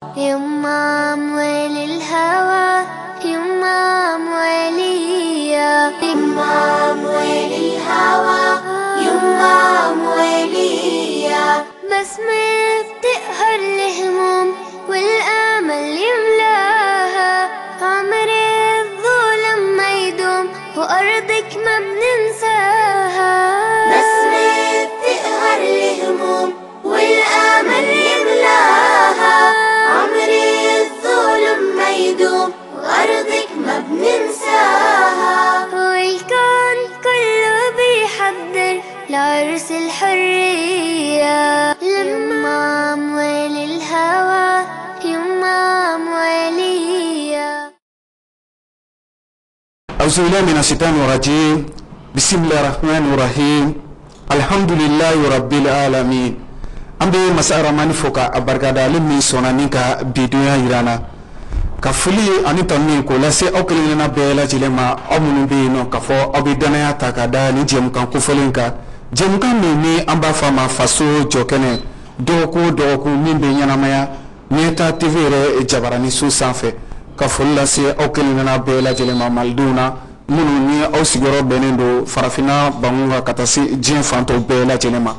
يما أموال الهوى، يما أموالية، يما أموال الهوى، يما أموالية. بسمة بتقهر الهموم والأمل يملاها، عمر الظلم ما يدوم وأرضك ما بننساها. بسمة بتقهر الهموم والأمل يملاها، عمر الظلم ما يدوم وأرضك ما بننساها. والكون كله بيحضر لعرس الحرية، لما أموال الهوى، يما أموالية. أعوذ بالله من الشيطان الرجيم. بسم الله الرحمن الرحيم. الحمد لله رب العالمين. An bɛ masa Ramani fo ka a barikada, ale min sɔnna ni ka bi donya yira an na, ka foli ani tanu k'o lase aw kelen kelenna bɛɛ lajɛlen ma, aw minnu bɛ yen nɔ k'a fɔ aw bɛ danaya ta ka da ni jɛmukan kofɔlen kan, jɛmukan min ni an b'a fɔ a ma Faso Jɔkɛnɛ, dɔgɔkun o dɔgɔkun min bɛ ɲɛnamaya Ɲɛta TV yɛrɛ jabarani so sanfɛ. Ka foli lase aw kelen kelenna bɛɛ lajɛlen ma, malidenw na minnu ni aw sigiyɔrɔ bɛnnen don farafinna bangun kan ka taa se diɲɛ fan tɔw bɛɛ lajɛlen ma.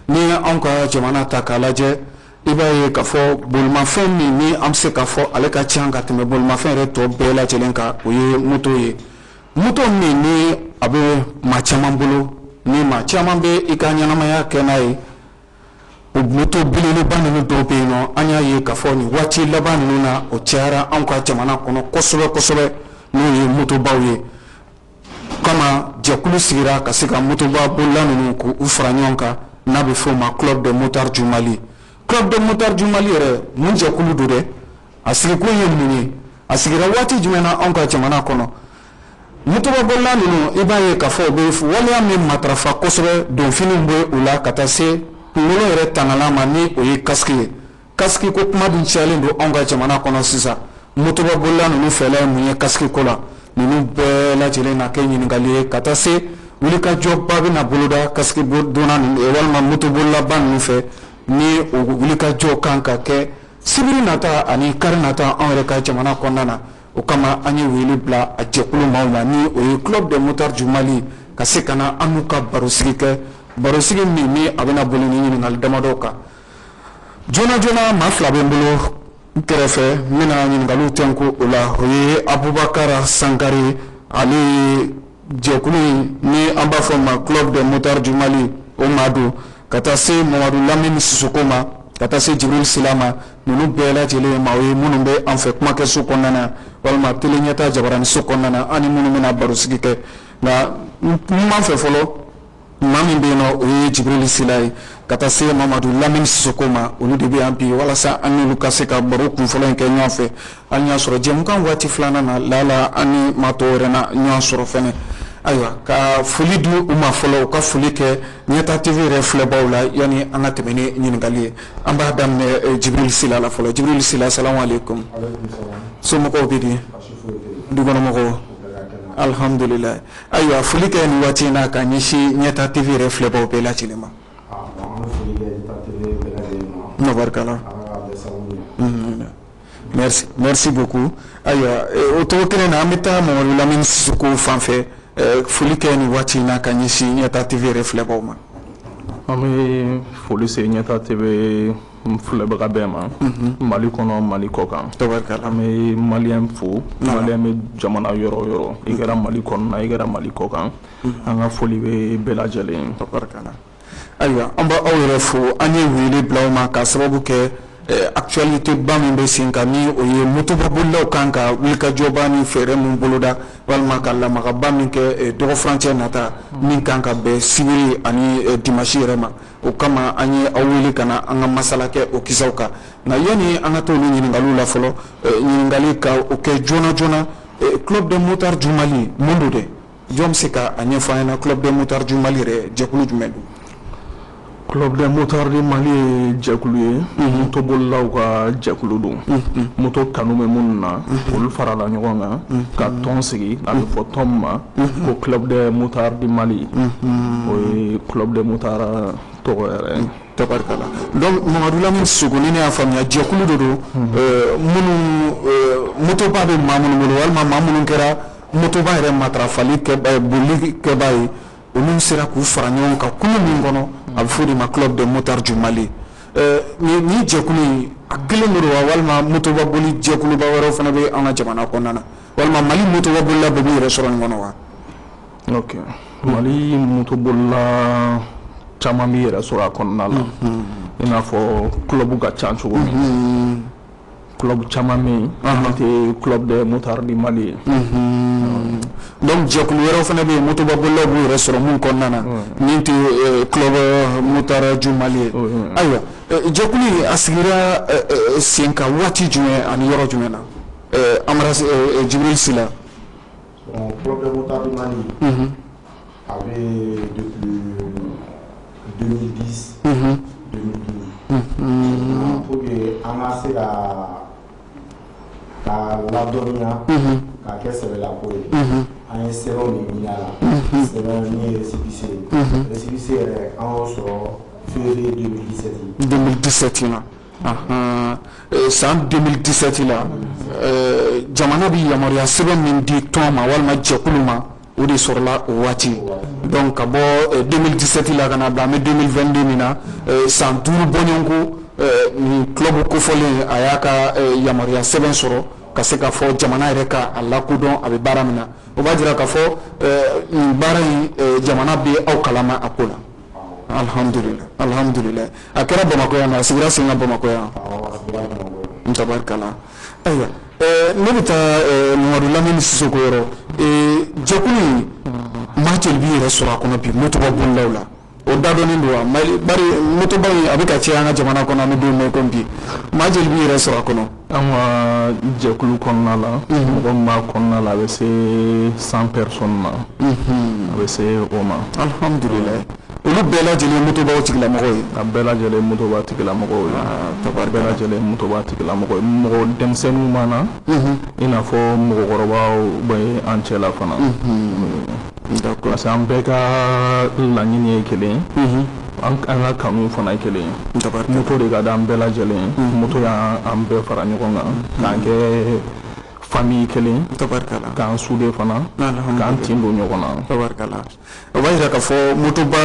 Ni anw ka jamana ta k'a lajɛ, i b'a ye k'a fɔ bolimafɛn min ni an bɛ se k'a fɔ ale ka ca ka tɛmɛ bolimafɛn yɛrɛ tɔ bɛɛ lajɛlen kan, o ye moto ye. Moto min ni a bɛ maa caman bolo, ni maa caman bɛ i ka ɲɛnamaya kɛ n'a ye, o moto belebeleba ninnu dɔw bɛ yen nɔ, an y'a ye k'a fɔ nin waati laban ninnu na, o cayara anw ka jamana kɔnɔ kosɛbɛ kosɛbɛ, n'o ye motobaw ye. Kama jɛkulu sigira ka se ka motoba bolila ninnu k'u fara ɲɔgɔn kan, n'a bɛ f'o ma Club des motards du Mali. Club des motards du Mali yɛrɛ, mun jɛkulu don dɛ? A sigikun ye mun ye? A sigira waati jumɛn na anw ka jamana kɔnɔ? Motoba bolila ninnu, i b'a ye k'a fɔ u bɛ waleya min matarafa kosɛbɛ, donfiniw bɛ u la ka taa se kunkolo yɛrɛ tangalan ma, ni o ye casque ye. Casque ko kuma dun cayalen don anw ka jamana kɔnɔ sisan. Motoba bolila ninnu fɛla ye mun ye casque ko la? Ninnu bɛɛ lajɛlen na kɛ ɲininkali ye, ka taa se wulikajɔba bɛna boloda casque donna ninnu walima motobolilaba ninnu fɛ, ni o wulikajɔ kan ka kɛ sibiri nata ani kari nata anw yɛrɛ ka jamana kɔnɔna na. O kama an ye wele bila a jɛkulu maaw ma, ni o ye Club des motards du Mali, ka se ka na an n'u ka barosigi kɛ, barosigi min ni a bɛna boli ni ɲininkali damadɔw kan. Joona joona, maa fila bɛ n bolo n kɛrɛfɛ, n bɛna ɲininkaliw tɛnku o la. O ye Abubakar Sankare, ale ye jɛkulu in ni an b'a fɔ ma Club des motards du Mali o maa don, ka taa se Mamadu Lamini Sisoko ma, ka taa se Jibril Sila ma. Ninnu bɛɛ lajɛlen ye maaw ye minnu bɛ an fɛ kumakɛso kɔnɔna na walima télé Ɲɛta jabaraniso kɔnɔna na, an ni minnu bɛna barosigi kɛ. Nka n b'an fɛ fɔlɔ, maa min bɛ yen nɔ, o ye Jibril Sila ye, ka taa se Mamadu Lamini Sisoko ma. Olu de bɛ yan bi walasa an n'olu ka se ka baro kunfɔlɔ in kɛ ɲɔgɔn fɛ. Hali y'a sɔrɔ jɛmukan waati filanan na, lala an ni maa tɔw yɛrɛ na ɲɔgɔn sɔrɔ fɛnɛ. Ayiwa, ka foli di u ma fɔlɔ, u ka foli kɛ Ɲɛta TV yɛrɛ filɛbaw la yanni an ka tɛmɛ ni ɲininkali ye. An b'a daminɛ Jibril Sila la fɔlɔ. Jibril Sila, salamu aleykum. Somɔgɔw bɛ di? Dukɔnɔmɔgɔw? Alhamdulilayi. Ayiwa, foli kɛ nin waati in na ka ɲɛsin Ɲɛta TV yɛrɛ filɛbaw bɛɛ lajɛlen ma. No barikala. Merci, merci beaucoup. Ayiwa, o cogo kelen na, an bɛ taa Mamadu Lamini Sisoko fan fɛ. Foli kɛ nin waati in na ka ɲɛsin Ɲɛta TV yɛrɛ filɛbaw ma. An bɛ foli se Ɲɛta TV filɛbaga bɛɛ ma, Mali kɔnɔ, Mali kɔ kan. Tabarikala. An bɛ maliyɛn fo, maliyɛn bɛ jamana yɔrɔ o yɔrɔ, i kɛra Mali kɔnɔna, i kɛra Mali kɔ kan, an ka foli bɛ bɛɛ lajɛlen ye. Tabarikala. Ayiwa, an b'aw yɛrɛ fo. An ye wele bila aw ma ka sababu kɛ actualité ba min bɛ sen kan, ni o ye motobabolilaw kan ka wulikajɔba ni fɛɛrɛ min boloda walima ka lamagaba min kɛ dɔgɔ furancɛ nata min kan ka bɛn sibiri ani dimanche yɛrɛ ma. O kama an ye aw wele ka na an ka masala kɛ o kisaw kan. Nka yanni an ka t'olu ɲininkaliw la fɔlɔ, ɲininkali ka o kɛ joona joona, Club des motards du Mali mun don dɛ? Jɔn bɛ se ka a ɲɛfɔ an ɲɛna, Club des motards du Mali yɛrɛ jɛkulu jumɛn don? Club des motards du Mali ye jɛkulu ye, motobolilaw ka jɛkulu don. Moto kanu bɛ minnu na, olu farala ɲɔgɔn kan ka tɔn sigi. A bɛ fɔ tɔn min ma ko Club des motards du Mali, o ye Club des motards tɔgɔ yɛrɛ ye. Tabarikala. Donc Mamadu Lamine Sissoko, ni ne y'a faamuya, jɛkulu de don minnu motoba bɛ maa minnu bolo, walima maa minnu kɛra motoba yɛrɛ matarafali kɛ bolili kɛbaa ye, olu sera k'u fara ɲɔgɔn kan kulu min kɔnɔ, a bɛ fɔ o de ma Club des motards du Mali. Nin jɛkulu in, a kelen de don wa, walima motoba boli jɛkuluba wɛrɛw fana bɛ an ka jamana kɔnɔna na, walima Mali motoba bolila bɛɛ b'i yɛrɛ sɔrɔ nin kɔnɔ wa? Ok, Mali motobolila caman b'i yɛrɛ sɔrɔ a kɔnɔna la, i n'a fɔ club ka ca cogo min. Club caman bɛ yen min tɛ Club des motards du Mali ye. Donc jɛkulu wɛrɛw fana bɛ yen, motoba bolilaw b'u yɛrɛ sɔrɔ mun kɔnɔna na, min tɛ Club motard du Mali ye. Ayiwa, jɛkulu in a sigira sen kan waati jumɛn ani yɔrɔ jumɛn na, Amara Jibril Sila? Bon, Club des motards du Mali a bɛ depuis 2010, 2012, pour que an ka se ka ladɔnniya k'a kɛ sɛbɛlako ye, an ye sɛbɛnw de ɲini a la. Sɛbɛn min ye récépissé ye, récépissé yɛrɛ, an y'o sɔrɔ février 2017. 2017 la, san 2017 la, jamana bɛ yamaruya sɛbɛn min di tɔn ma walima jɛkulu ma, o de sɔrɔla o waati. Donc ka bɔ 2017 la ka na bila an bɛ 2022 min na, san 5 bɔɲɔgɔnko, nin club kofɔlen a y'a ka yamaruya sɛbɛn sɔrɔ ka se k'a fɔ jamana yɛrɛ ka a lakodɔn a bɛ baara min na. O b'a jira k'a fɔ nin baara in, jamana bɛ aw kalama a ko la. Alhamdulillah, alhamdulillah. A kɛra Bamakɔ yan, a sigira sen kan Bamakɔ yan. Tabarikala. Ayiwa, ne bɛ taa Mamadu Lamini Sissoko yɔrɔ. Jɛkulu in, maa joli b'i yɛrɛ sɔrɔ a kɔnɔ bi motoba bolilaw la? O dadɔnnen don wa? Bari motoba in a bɛ ka caya an ka jamana kɔnɔ, an bɛ don min na i komi bi, maa joli b'i yɛrɛ sɔrɔ a kɔnɔ? An ka jɛkulu kɔnɔna la, mɔgɔ min b'a kɔnɔna la, a bɛ se 100 personnes ma, a bɛ se o ma. Alhamdulilayi. Olu bɛɛ lajɛlen ye motobaw tigilamɔgɔw ye? A bɛɛ lajɛlen ye motoba tigilamɔgɔw ye. A bɛɛ lajɛlen ye motoba tigilamɔgɔw ye. Mɔgɔ denmisɛnninw b'an na, i n'a fɔ mɔgɔkɔrɔbaw bɛ an cɛ la fana. Parce que an bɛɛ ka laɲini ye kelen ye, an ka kanu fana ye kelen ye. Moto de ka di an bɛɛ lajɛlen ye. Moto y'an bɛɛ fara ɲɔgɔn kan k'an kɛ famille kelen, k'an souder fana, k'an tin don ɲɔgɔn na. Tabarikala. O b'a jira k'a fɔ motoba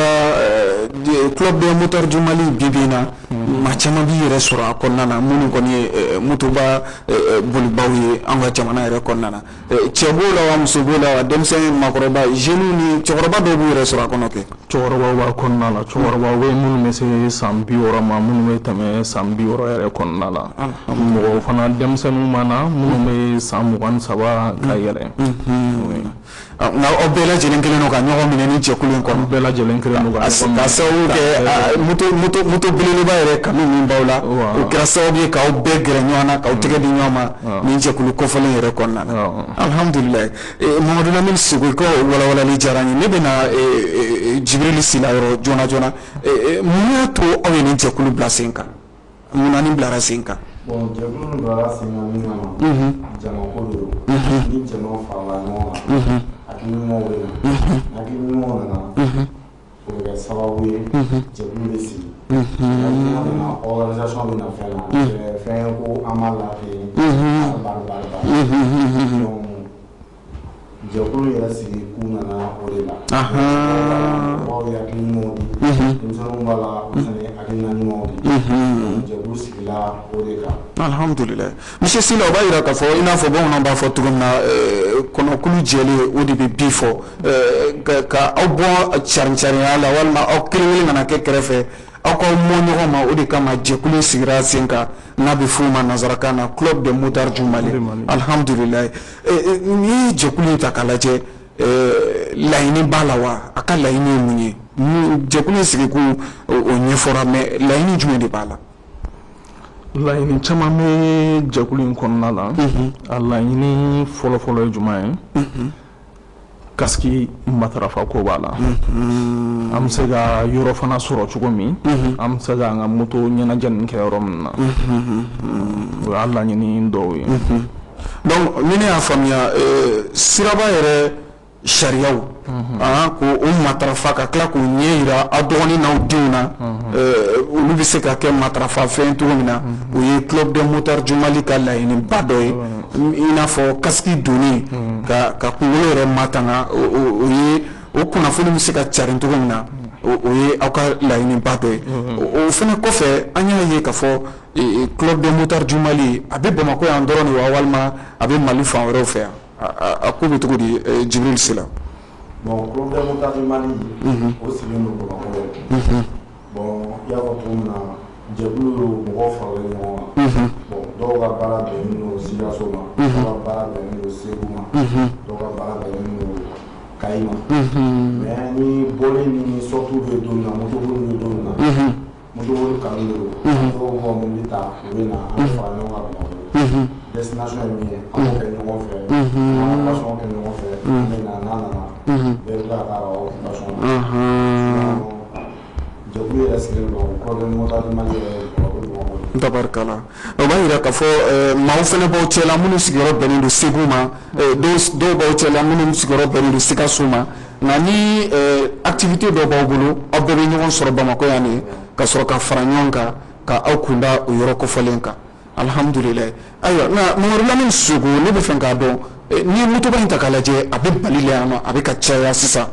Club des motards du Mali, bi bi in na, maa caman b'i yɛrɛ sɔrɔ a kɔnɔna na, minnu kɔni ye motoba bolibaw ye an ka jamana yɛrɛ kɔnɔna na. Cɛ b'o la wa, muso b'o la wa, denmisɛn, maakɔrɔba, jeunes ni cɛkɔrɔba dɔw b'u yɛrɛ sɔrɔ a kɔnɔ kɛ? Cɛkɔrɔbaw b'a kɔnɔna la. Cɛkɔrɔbaw bɛ minnu bɛ se san 60 ma, minnu bɛ tɛmɛ san 60 yɛrɛ kɔnɔna la. Mɔgɔw fana, denmisɛnninw b'an na minnu bɛ san 23 ka yɛlɛ. Nka aw bɛɛ lajɛlen kelen don ka ɲɔgɔn minɛ ni jɛkulu in kɔnɔ? Bɛɛ lajɛlen kelen don ka ɲɔgɔn minɛ. Ka sababu kɛ moto belebeleba yɛrɛ kanu min b'aw la, o kɛra sababu ye k'aw bɛɛ gɛrɛ ɲɔgɔn na, k'aw tɛgɛ di ɲɔgɔn ma nin jɛkulu kofɔlen yɛrɛ kɔnɔna na. Alhamdulilayi. Mamadu Lamini Sissoko, i ka walawalali diyara n ye. Ne bɛ na Jibril Sila yɔrɔ joona joona. Mun y'a to aw ye nin jɛkulu bila sen kan? Mun na nin bilara sen kan? Bon, jɛkulu min bilara sen kan min kama, jamako de don. Ni jama farala ɲɔgɔn kan, hakili ɲumanw bɛ na. Hakili ɲumanw nana, o bɛ kɛ sababu ye jɛkulu bɛ sigi. Hakili nana, organisation bɛ na fɛn na, fɛn ko an b'a la ten, bari bari bari. Donc jɛkulu yɛrɛ sigi k'u nana o de la. Mɔgɔw ye hakili ɲumanw di, denmisɛnninw b'a la, olu fana ye hakilina ɲumanw di. Jɛkulu sigila o de kan. Alhamdulilayi. Monsieur Sila, o b'a jira k'a fɔ, i n'a fɔ bamananw b'a fɔ cogo min na, kɔnɔkulu jɛlen o de bɛ bi fɔ ka aw bɔ carin-carinya la, walima aw kelen kelen kana kɛ kɛrɛfɛ, aw k'aw mɔ ɲɔgɔn ma. O de kama jɛkulu sigira sen kan, n'a bɛ f'o ma nanzarakan na Club des motards du Mali. Alhamdulilayi. N'i ye jɛkulu in ta k'a lajɛ, laɲini b'a la wa? A ka laɲini ye mun ye? Jɛkulu in sigikun o ɲɛfɔra, mais laɲini jumɛn de b'a la? Laɲini caman bɛ jɛkulu in kɔnɔna la. A laɲini fɔlɔfɔlɔ ye jumɛn ye? Casque matarafa ko b'a la. An bɛ se ka yɔrɔ fana sɔrɔ cogo min, an bɛ se k'an ka moto ɲɛnajɛ nin kɛ yɔrɔ min na, o y'a laɲini dɔw ye. Donc ni ne y'a faamuya, siraba yɛrɛ sariyaw ko o matarafa ka tila k'o ɲɛ yira aw dɔgɔnin n'aw denw na, olu bɛ se ka kɛ matarafa fɛn cogo min na, o ye Club des motards du Mali ka laɲiniba dɔ ye. I n'a fɔ casque donni ka kunkolo yɛrɛ matanga, o ye o kunnafoni bɛ se ka carin cogo min na, o ye aw ka laɲiniba dɔ ye. O fana kɔfɛ, an y'a ye k'a fɔ Club des motards du Mali, a bɛ Bamakɔ yan dɔrɔn de wa, walima a bɛ Mali fan wɛrɛw fɛ yan? A ko bɛ cogo di, Jibril Sila? Bon, Club des motards du Mali, o sigilen don Bamakɔ. Bon, i y'a fɔ cogo min na, jɛkulu don, mɔgɔw faralen ɲɔgɔn kan. Bon, dɔw ka baara bɛnnen don Sikaso ma, dɔw ka baara bɛnnen don Segu ma, dɔw ka baara bɛnnen don Kayi ma. Mais ni bɔli ni sortie bɛ don min na, motoboli bɛ don min na, motoboli kanu de don, dɔw b'u ka mobili ta, u bɛ na, an bɛ fara ɲɔgɔn kan Bamakɔ. Destination ye min ye, an b'o kɛ ɲɔgɔn fɛ, an b'an ka passion kɛ ɲɔgɔn fɛ, an bɛ na, n'a nana, bɛɛ bɛ tila ka taa a ka occupation na. Jɛkulu yɛrɛ sigilen don Club des motards du Mali yɛrɛ Bamakɔ. Tabarikala, o b'a yira k'a fɔ maaw fana b'aw cɛla minnu sigiyɔrɔ bɛnnen don Segu ma, dɔw b'aw cɛla minnu sigiyɔrɔ bɛnnen don Sikaso ma. Nka ni activité dɔ b'aw bolo, aw bɛɛ bɛ ɲɔgɔn sɔrɔ Bamakɔ yan de, ka sɔrɔ ka fara ɲɔgɔn kan ka aw kunda o yɔrɔ kofɔlen kan. Alihamudulilayi. Ayiwa, nka Mamadu Lamini Sisoko, ne bɛ fɛ k'a dɔn, n'i ye motoba in ta k'a lajɛ, a bɛ Mali la yan nɔ, a bɛ ka caya sisan.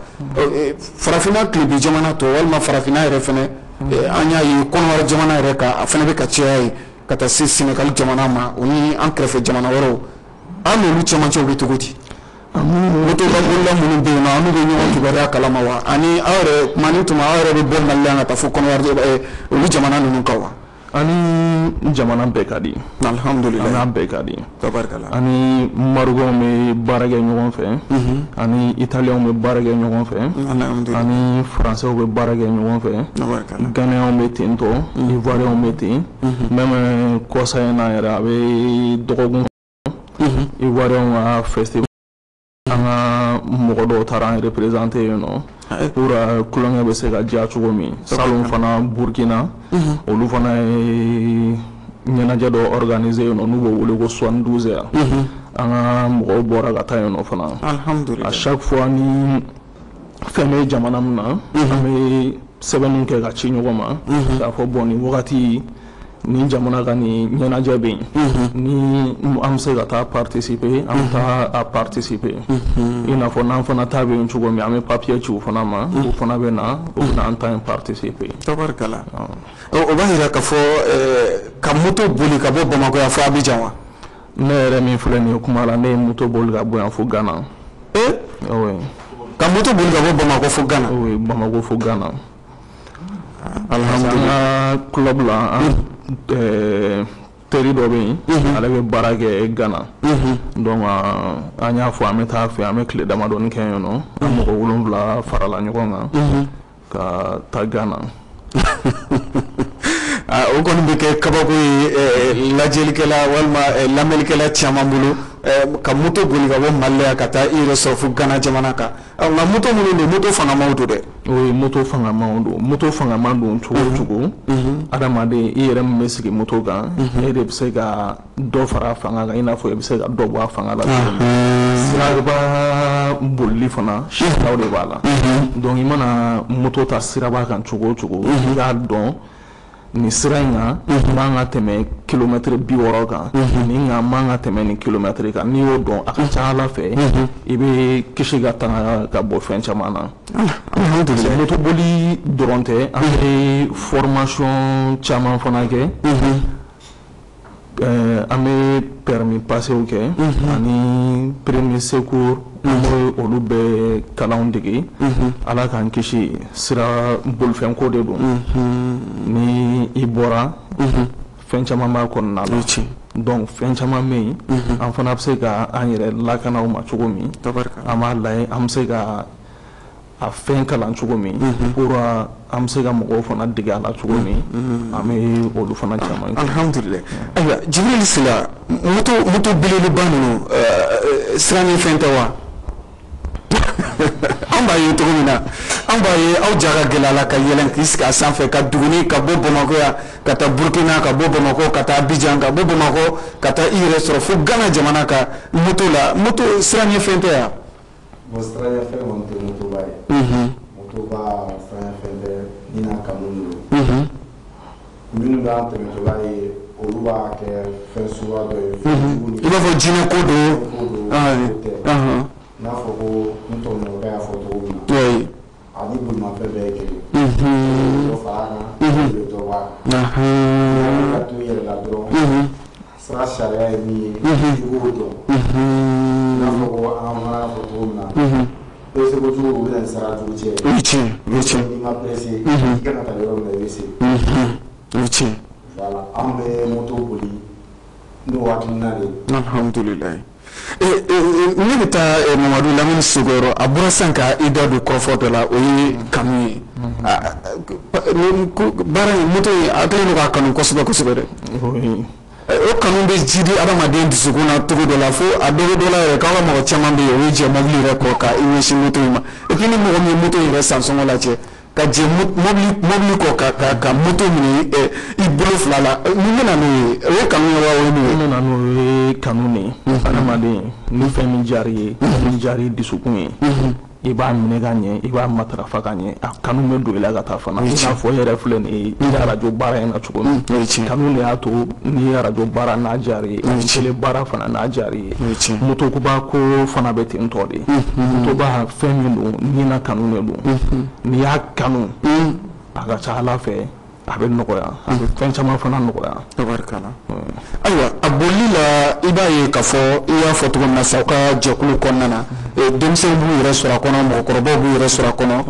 Farafinna tilebin jamana tɔ walima farafinna yɛrɛ fɛnɛ, an y'a ye Kɔnɔwari jamana yɛrɛ kan, a fɛnɛ bɛ ka caya yen ka taa se Sénégal jamana ma, o ni an kɛrɛfɛ jamana wɛrɛw. An n'olu cɛmancɛw bɛ cogo di? Motoba bolila minnu bɛ yen nɔ, an n'u bɛ ɲɔgɔn kibaruya kalama wa? Ani aw yɛrɛ, tuma ni tuma, aw yɛrɛ bɛ bɔ Mali la yan ka taa fo Kɔnɔwari olu jamana ninnu kan wa? Ani jamana bɛɛ ka di. Alhamdulilayi. An n'a bɛɛ ka di. Tabarikala. Ani Marocains bɛ baara kɛ ɲɔgɔn fɛ. Ani Italiens bɛ baara kɛ ɲɔgɔn fɛ. Alhamdulilayi. Ani Français bɛ baara kɛ ɲɔgɔn fɛ. Tabarikala. Ghanéens bɛ ten tɔ, Ivoiriens bɛ ten. Même kɔsa in na yɛrɛ, a bɛ dɔgɔkun, Ivoiriens ka festival, an ka mɔgɔ dɔw taara an représenter yen nɔ pour kulonkɛ bɛ se ka diya cogo min. Salon fana, Burkina, olu fana ye ɲɛnajɛ dɔ organiser yen nɔ, n'u b'o wele ko 72 heures. An ka mɔgɔw bɔra ka taa yen nɔ fana. Alhamdulilayi. À chaque fois ni fɛn bɛ jamana min na, an bɛ sɛbɛnniw kɛ ka ci ɲɔgɔn ma k'a fɔ bon, nin wagati ni jamana ka nin ɲɛnajɛ bɛ yen, ni an bɛ se ka taa participer, an bɛ taa a participer. I n'a fɔ n'an fana ta bɛ yen cogo min, an bɛ papier ci u fana ma, u fana bɛ na, u bɛ na an ta in participer. Tabarikala, o b'a yira k'a fɔ ka moto boli ka bɔ Bamakɔ yan fo Abidjan wa? Ne yɛrɛ min filɛ nin ye kuma la, ne ye moto boli ka bɔ yan fo Ghana. Ee? Oui. Ka moto boli ka bɔ Bamakɔ fo Ghana? Oui, Bamakɔ fo Ghana. Alhamdulilayi. An ka club la, an teri dɔ bɛ yen, ale bɛ baara kɛ Ghana. Donc an y'a fɔ an bɛ taa fɛ, an bɛ tile damadɔni kɛ yen nɔ. An mɔgɔ 7 farala ɲɔgɔn kan ka taa Ghana. O kɔni bɛ kɛ kabako ye lajɛlikɛla walima lamɛnnikɛla caman bolo, ka moto boli ka bɔ Mali la yan ka taa i yɛrɛ sɔrɔ fo Ghana jamana kan. Nka moto minnu don, moto fangamaw don dɛ. Oui, moto fangamaw don. Moto fangama don cogo o cogo, adamaden i yɛrɛ min bɛ sigi moto kan, e de bɛ se ka dɔ fara a fanga kan, i n'a fɔ i bɛ se ka dɔ bɔ a fanga la cogo min. Siraba bolili fana, sariyaw de b'a la. Donc i mana moto ta siraba kan cogo o cogo, i k'a dɔn nin sira in kan man ka tɛmɛ kilomɛtiri 60 kan, nin kan man ka tɛmɛ nin kilomɛtiri kan. N'i y'o dɔn, a ka ca Ala fɛ, i bɛ kisi ka tanga ka bɔ fɛn caman na. Alhamdulilayi. Moto boli dɔrɔn tɛ, an bɛ formation caman fana kɛ. An bɛ permis passew kɛ ani premier secours, an bɛ olu bɛɛ kalanw dege. Ala k'an kisi, sira bolifɛnko de don, ni i bɔra, fɛn caman b'a kɔnɔna la. Donc fɛn caman bɛ yen, an fana bɛ se ka an yɛrɛ lakana o ma cogo min. An b'a lajɛ an bɛ se ka a fɛn kalan cogo min pour an bɛ se ka mɔgɔw fana dege a la cogo min, an bɛ olu fana caman kɛ. Alhamdulilayi. Ayiwa, Jibril Sila, moto belebeleba ninnu, siran ni fɛn tɛ wa? An b'a ye cogo min na, an b'a ye aw ja ka gɛlɛ a la ka yɛlɛn k'i sigi a sanfɛ ka duguni ka bɔ Bamakɔ yan ka taa Burukina, ka bɔ Bamakɔ ka taa Abidjan, ka bɔ Bamakɔ ka taa i yɛrɛ sɔrɔ fo Ghana jamana kan moto la. Moto siran ni fɛn tɛ yan? Bon, siranɲɛfɛn kɔni tɛ motoba ye. Motoba siranɲɛfɛn tɛ, ni n'a kanu de don. Minnu b'an tɛmɛtɔla ye, olu b'a kɛ fɛn suguya dɔ ye, fɛn jugu ni I b'a fɔ jinɛ ko don. Ko don, o tɛ. N'a fɔ ko n tɔɲɔgɔnkɛ y'a fɔ cogo min na, ani bolimafɛn bɛɛ ye kelen. Dɔ fara a kan, i bɛ dɔ bɔ a kan. N'i ka to i yɛrɛ la dɔrɔn, sira sariya ye min ye, i b'o dɔn. I n'a fɔ ko an ka bamanankan fɔ cogo min na, pressé kojugu, o bɛ na ni sira jugu cɛ ye. O ye tiɲɛ, o ye tiɲɛ. N'i ma pressé, i kan ka taa yɔrɔ min na, i bɛ se. O ye tiɲɛ. Voilà, an bɛ moto boli n'o hakilina de ye. Alhamdulilayi. Ne bɛ taa Mamadu Lamini Sogoro, a bɔra sisan ka i da don kɔrɔfɔ dɔ la, o ye kanu ye. Baara in, moto in, a kɛlen don k'a kanu kosɛbɛ kosɛbɛ dɛ. O kanu bɛ jidi adamaden dusukun na cogo dɔ la, fo a dɔ bɛ dɔ la yɛrɛ k'aw ka mɔgɔ caman bɛ yen, o ye jɛ mobili yɛrɛ kɔ ka i ɲɛsin moto in ma. Et puis ni mɔgɔ min ye moto yɛrɛ san sɔngɔ lajɛ, ka jɛ mobili kɔ ka moto minɛ i bolo fila la, mun bɛ na n'o ye? O ye kanu ye wa, o ye mun ye? Mun bɛ na n'o ye kanu de ye. Adamaden, ni fɛn min diyar'i ye, min diyar'i dusukun ye, i b'a minɛ ka ɲɛ, i b'a matarafa ka ɲɛ, a kanu bɛ don i la ka taa fana. I n'a fɔ e yɛrɛ filɛ nin ye, i ye arajo baara in na cogo min, kanu de y'a to n'i ye arajo baara n'a diyar'i ye, tele baara fana n'a diyar'i ye. Motoba ko fana bɛ ten tɔ de. Motoba fɛn min don, n'i na kanu de don, n'i y'a kanu, a ka ca Ala fɛ a bɛ nɔgɔya, a bɛ fɛn caman fana nɔgɔya. Tabarikala. Ayiwa, a bolili la, i b'a ye k'a fɔ i y'a fɔ cogo min na sisan, aw ka jɛkulu kɔnɔna na, denmisɛnw b'u yɛrɛ sɔrɔ a kɔnɔ, mɔgɔkɔrɔbaw b'u yɛrɛ sɔrɔ a kɔnɔ.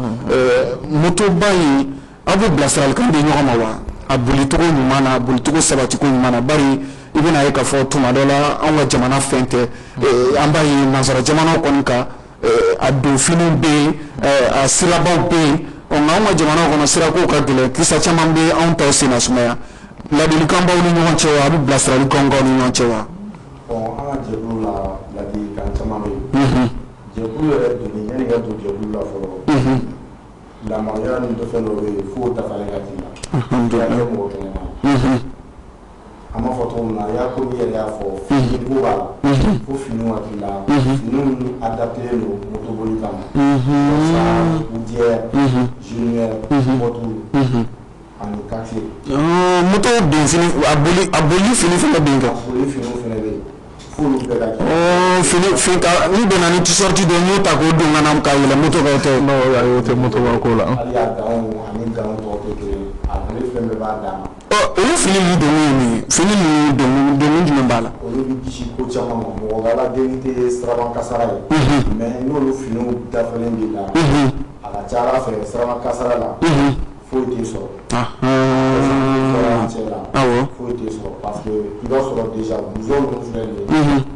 Motoba in, aw bɛ bilasiralikan di ɲɔgɔn ma wa? A bolicogo ɲuman na, a bolicogo sabatiko ɲuman na, bari i bɛna ye k'a fɔ tuma dɔ la, anw ka jamana fɛn tɛ, an b'a ye nansara jamanaw kɔni kan, a donfiniw bɛ yen, a sirabaw bɛ yen. Nka anw ka jamana kɔnɔ, sirako ka gɛlɛn, kisa caman bɛ anw taw sen na sumaya. Ladilikan b'aw ni ɲɔgɔn cɛ wa? A bɛ bilasiralikanw k'aw ni ɲɔgɔn cɛ wa? Bon, an ka jɛkulu la, ladilikan caman bɛ yen. Jɛkulu yɛrɛ donni, yanni ka don jɛkulu la fɔlɔ, lamaruya ni dɔ fɛn dɔ bɛ yen f'o dafalen ka k'i la. I ka kɛ mɔgɔ kɛnɛma ye. An b'a fɔ cogo min na, i y'a komi i yɛrɛ y'a fɔ, fini ko b'a la, fo finiw ka k'i la, fini minnu adapté don motoboli kama. Dossard, gouttière, genouillère, botte ani casque. Moto don fini, a boli fini fana bɛ yen kɛ. A boli finiw fana bɛ yen, f'olu bɛɛ ka kɛ. Fini fini ka n'i donna ni t-shirt dɔ ye, n y'o ta k'o don ka na ka yɛlɛ moto kan, o tɛ. Non, ayi, o tɛ motoba ko la. Hali a gants ani gants tɔw tɛ kelen ye, a boli fɛn bɛɛ b'a dan ma. Ɔ, olu fini ninnu donkun ye mun ye? Fini ninnu donkun jumɛn b'a la? Olu bɛ kisi ko caman ma. Mɔgɔ ka Ala deli tɛ siraban kasara ye, mais n'olu finiw dafalen b'i la, a ka ca Ala fɛ, siraban kasara la, foyi t'i sɔrɔ. Cɛ la, foyi t'i sɔrɔ, parce que i b'a sɔrɔ déjà blouson ninnu filɛ nin ye,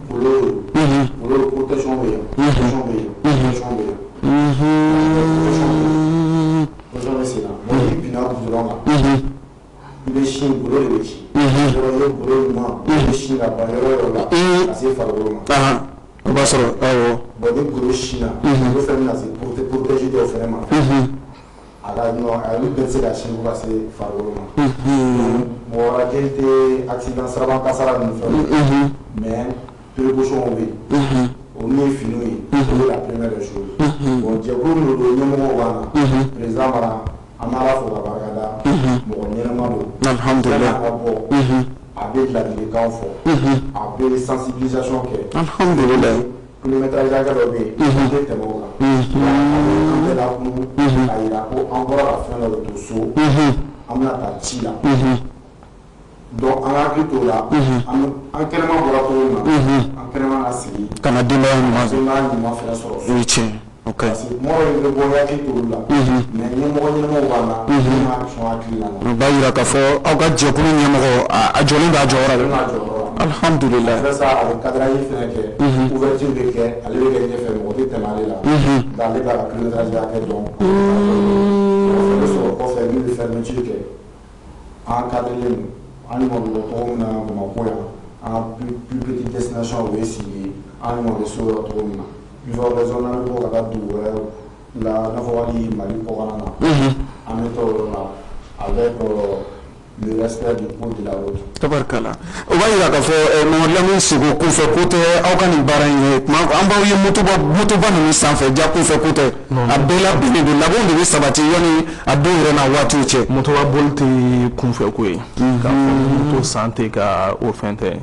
polo don, polo protection bɛ yen, protection bɛ yen, protection bɛ yen, protection bɛ yen, protection bɛ sen na. Bon, n'i binna goudron kan, i bɛ sin golo de bɛ ci yɔrɔ i ye, golo ɲuman i bɛ sin ka ban yɔrɔ o yɔrɔ la ka se farikolo ma. O b'a sɔrɔ, awɔ. Bon, ni golo sinna, golo fɛn bɛna se protège dɔw fɛnɛ ma, a ka nɔ olu bɛɛ tɛ se ka sin fo ka se farikolo ma. Mɔgɔ wɛrɛ kelen tɛ accident siraban kasara ninnu fɛnw, mais précaution bɛ yen, o min ye finiw ye, o ye la première des choses. Bon, jɛkulu min don, ɲɛmɔgɔw b'an na, président b'an na, an bɛ Ala fo ka barika da, mɔgɔ ɲɛnama don. Alhamdulilayi. Yan'a ka bɔ, a bɛ ladilikan fɔ, a bɛ sensibilisation kɛ. Alhamdulilayi. Kilométrage hakɛ dɔ bɛ yen, an tɛ tɛmɛ o kan. A bɛ an bɛɛ lakunu k'a yira ko an bɔra ka fɛn dɔ de to so, an bɛna taa ci la. Donc an ka hakili t'o la, an kɛnɛma bɔra cogo min na, an kɛnɛma ka sigi ka na denbaya ɲuman sɔrɔ. Denbaya ɲuman fɛnɛ sɔrɔ so. O ye tiɲɛ ye, ok. Parce que kuma dɔw i bɛ bɔ, i hakili t'olu la, mais ɲɛmɔgɔ ɲɛnamaw b'an na minnu b'a sɔn hakili la. O b'a yira k'a fɔ aw ka jɛkulu ɲɛmɔgɔ, a jɔlen b'a jɔyɔrɔ Ale la. n'a jɔyɔrɔ la. Alhamdulilayi. Après ça, a bɛ cadrage fɛnɛ kɛ, ouverture bɛ kɛ, ale bɛ kɛ ɲɛfɛ, mɔgɔ tɛ tɛmɛ ale la. Donc ale b'a ka kilométrage hakɛ dɔn. Mɔgɔ fɛnɛ bɛ sɔrɔ kɔfɛ min bɛ fermeture kɛ. An cadrelen don, an ɲuman bɛ bɔ cogo min na Bamakɔ yan, an ka plus petite destination o ye Sigi ye, an ɲuman bɛ so yɔrɔ cogo min na. Plus forte raison n'an bɛ bɔ ka taa dugu wɛrɛ la, i n'a fɔ hali Mali kɔkanna na, an bɛ taa o yɔrɔ la avec Le respect du code de la route. Tabarikala, o b'a yira k'a fɔ Mamadu Lamine Siko, kunfɛ ko tɛ aw ka nin baara in ye. Tuma an b'aw ye motoba ninnu sanfɛ, ja kunfɛ ko tɛ, a bɛɛ labɛnnen don, labɛnw de bɛ sabati yanni a dɔw yɛrɛ n'a waatiw cɛ. Motoba boli tɛ kunfɛ ko ye, k'a fɔ moto san tɛ ka o fɛn tɛ.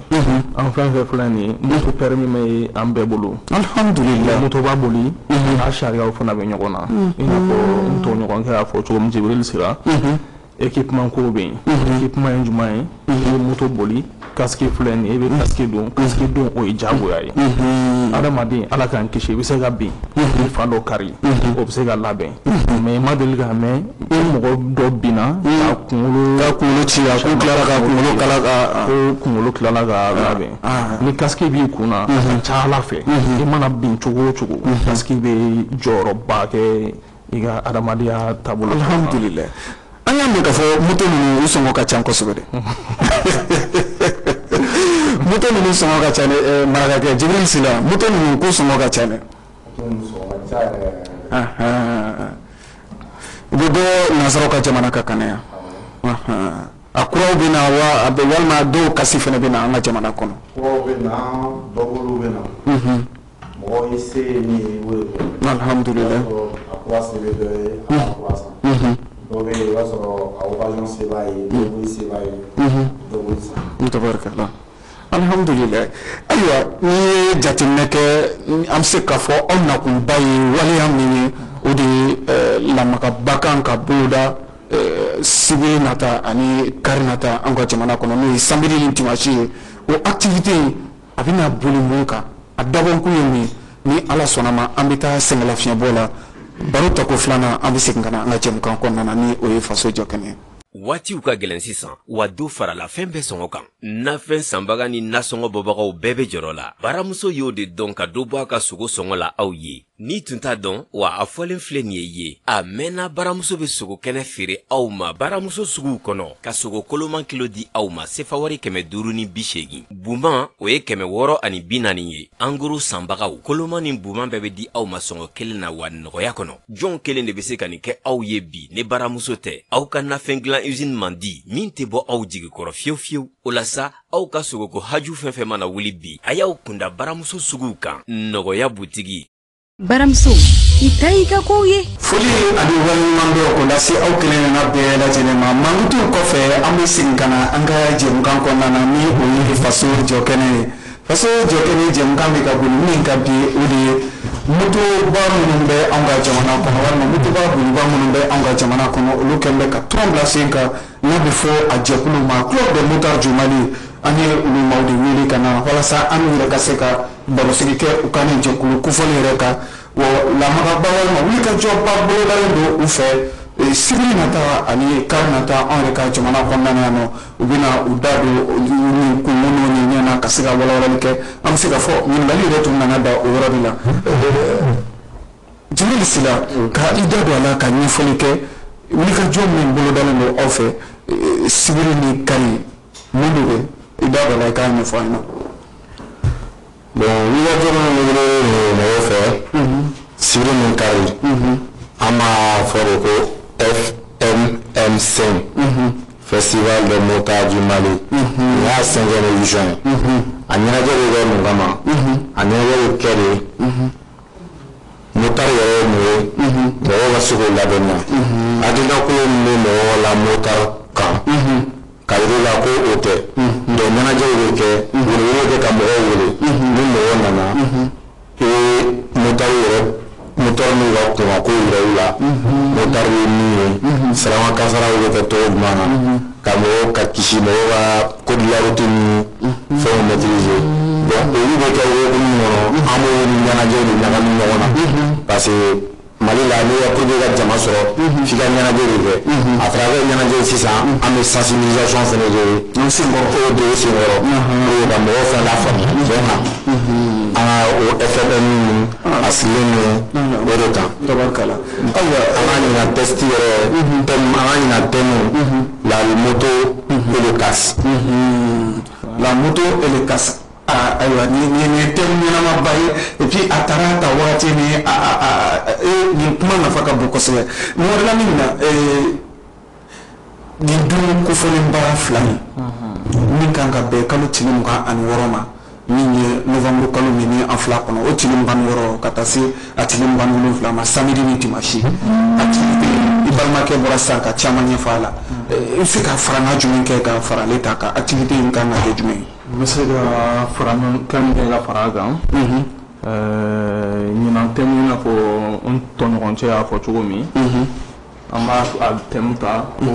An fɛn fɛn filɛ nin ye, moto permis bɛ an bɛɛ bolo. Alhamdulilayi. Motoba boli n'a sariyaw fana bɛ ɲɔgɔn na, i n'a fɔ n tɔɲɔgɔnkɛ y'a fɔ cogo min, Jibril Sira. Équipement ko bɛ yen. Équipement ye jumɛn ye? I bɛ moto boli, casque filɛ nin ye, i bɛ casque don. Casque don, o ye diyagoya ye. Adamaden, Ala k'an kisi, i bɛ se ka bin i fa dɔ kari, o bɛ se ka labɛn, mais i ma deli k'a mɛn ko mɔgɔ dɔ binna k'a kunkolo k'a kunkolo ci, a ko tilara ka kunkolo kala ka ko kunkolo tilala ka labɛn. Ni casque b'i kun na, a ka ca Ala fɛ, i mana bin cogo o cogo, casque bɛ jɔyɔrɔba kɛ i ka adamadenya taabolo. Alhamdulilayi. An y'a mɛn k'a fɔ moto ninnu u sɔngɔ ka ca kosɛbɛ dɛ. Moto ninnu sɔngɔ ka ca dɛ, marakakɛ Jibril Sila, moto ninnu ko sɔngɔ ka ca dɛ. Moto ninnu sɔngɔ ka ca yɛrɛ. U bɛ bɔ nansaraw ka jamana kan ka na yan. A kuraw bɛ na wa, a bɛ walima dɔw kasi fana bɛ na an ka jamana kɔnɔ? Kuraw bɛ na, dɔboliw bɛ na. Mɔgɔ i se ye min ye, i b'o de kɛ. Alhamdulilayi. A kura se bɛ dɔ ye, a b'a kura san. Dɔw bɛ yen, i b'a sɔrɔ a occasion se b'a ye, dɔw se b'a ye, dɔw b'o san. Tabarikala, alhamdulilayi. Ayiwa, n'i ye jateminɛ kɛ, an bɛ se k'a fɔ aw nakunba ye waleya min ye, o de ye lamagaba kan ka boloda sibiri nata ani kari nata an ka jamana kɔnɔ, n'o ye samedi ni dimanche ye. O activité in, a bɛna boli mun kan, a dabɔkun ye mun ye? Ni Ala sɔnna ma, an bɛ taa sɛgɛnlafiɲɛbɔ la, baro tako filanan, an bɛ segin ka na an ka jɛmukan kɔnɔna na, ni o ye Faso Jɔ Kɛnɛ ye. Waatiw ka gɛlɛn sisan wa, dɔ farala fɛn bɛɛ sɔngɔ kan. Nafɛn sanbaga ni nasɔngɔ bɔbagaw bɛɛ bɛ jɔrɔ la. Baramuso y'o de dɔn ka dɔ bɔ a ka sogo sɔngɔ la aw ye. N'i tun t'a dɔn wa, a fɔlen filɛ nin ye ye a mɛnna. Baramuso bɛ sogo kɛnɛ feere aw ma baramuso suguw kɔnɔ, ka sogo koloman kilo di aw ma sefa wari 580, buman o ye 640 ye. En gros sanbagaw, koloman ni buman bɛɛ bɛ di aw ma sɔngɔ kelen na wa nɔgɔya kɔnɔ. Jɔn kelen de bɛ se ka nin kɛ aw ye bi ne baramuso tɛ? Aw ka nafɛn dilan usine man di min tɛ bɔ aw jigi kɔrɔ fiyewu fiyewu. O la sa, aw ka sogoko haju fɛn fɛn mana wuli bi, a y'aw kunda baramuso suguw kan, nɔgɔya butigi. Baramuso, i ta y'i ka kow ye. Foli ani waleɲuman dɔ k'o lase aw kelenkelenna bɛɛ lajɛlen ma. Mankutuw kɔfɛ, an bɛ segin ka na an ka jɛmukan kɔnɔna na, ni o ye Faso Jɔ Kɛnɛ ye. Faso Jɔ Kɛnɛ jɛmukan bɛ ka boli min ka bi, o de ye motoba minnu bɛ anw ka jamana kɔnɔ, walima motoba boliba minnu bɛ anw ka jamana kɔnɔ, olu kɛlen bɛ ka tɔn bila sen kan n'a bɛ fɔ a jɛkulu ma Club des motards du Mali. An ye olu maaw de wele ka na walasa an yɛrɛ ka se ka barosigi kɛ u ka nin jɛkulu kofɔlen yɛrɛ kan. Wa lamagaba walima wulikajɔba bolodalen don u fɛ sibiri nata ani kari nata anw yɛrɛ ka jamana kɔnɔna na yan nɔ. U bɛna u da don nin kun minnu ni ɲɛ na ka se ka walawalali kɛ. An bɛ se ka fɔ ɲininkali yɛrɛ tun nana da o yɔrɔ de la. Jibril Sila, ka i da don a la ka ɲɛfɔli kɛ, wulikajɔ min bolodalen don aw fɛ sibiri ni kari, mun de bɛ i da don a la, i k'a ɲɛfɔ an ɲɛna? Bon, wulikajɔ minnu bolodalen don mɔgɔw fɛ sibiri ni kari, an b'a fɔ de ko FMM5, Festival des motards du Mali. Nin y'a cinquième édition ye. A ɲɛnajɛ bɛ kɛ mun kama? A ɲɛnajɛ bɛ kɛ de motard yɛrɛ ye mun ye, mɔgɔw ka se k'o ladɔnniya. Hakilina kolon min bɛ mɔgɔw la motard kan, ka yir'u la ko o tɛ. Donc ɲɛnajɛw bɛ kɛ, welewele bɛ kɛ ka mɔgɔw wele. Ni mɔgɔw nana, i bɛ motard yɛrɛ, motard n'u ka kunkanko yira u la, motard ye min ye, siraba kasaraw bɛ kɛ cogo jumɛn na, ka mɔgɔw ka kisi, mɔgɔw ka code de la route ni fɛnw maîtriser. Donc olu bɛ kɛ hukumu kɔnɔ, an b'o ɲɛnajɛw de ɲagami ɲɔgɔn na, parce que Mali la, n'i ka pour que ka jama sɔrɔ, f'i ka ɲɛnajɛ de kɛ. À travers ɲɛnajɛ sisan, an bɛ sensibilisation fɛnɛ kɛ An senkɔrɔ. O de senkɔrɔ pour que ka mɔgɔw fɛnɛ lafaamuya. Tiɲɛ na, an ka o FMM ninnu, a sigilen don o de kan. Tabarikala. Ayiwa, an ka ɲina test yɛrɛ thème, an ka ɲina thème, la moto et le casque. La moto et le casque. Ah, ayiwa, nin ye thème ɲɛnamaba ye. Et puis a taara ta wagati ni a a a nin kuma nafa ka bon kosɛbɛ. Nin wɛrɛ la min na, Nin dun kofɔlen baara fila in min kan ka bɛn kalo tile 26 ma, min ye novembre kalo min ni an fila kɔnɔ, o tile 26 ka taa se a tile 27 ma, samedi ni dimanche, activité i balimakɛ bɔra sisan ka caman ɲɛfɔ a la. I bɛ se ka faranga jumɛn kɛ ka fara ale ta kan? Activité in kan ka kɛ jumɛn ye? N bɛ se ka fara kan kɛ ka fara a kan. Ɲinan thème, i n'a fɔ n tɔɲɔgɔn cɛ y'a fɔ cogo min, an b'a a thème ta ko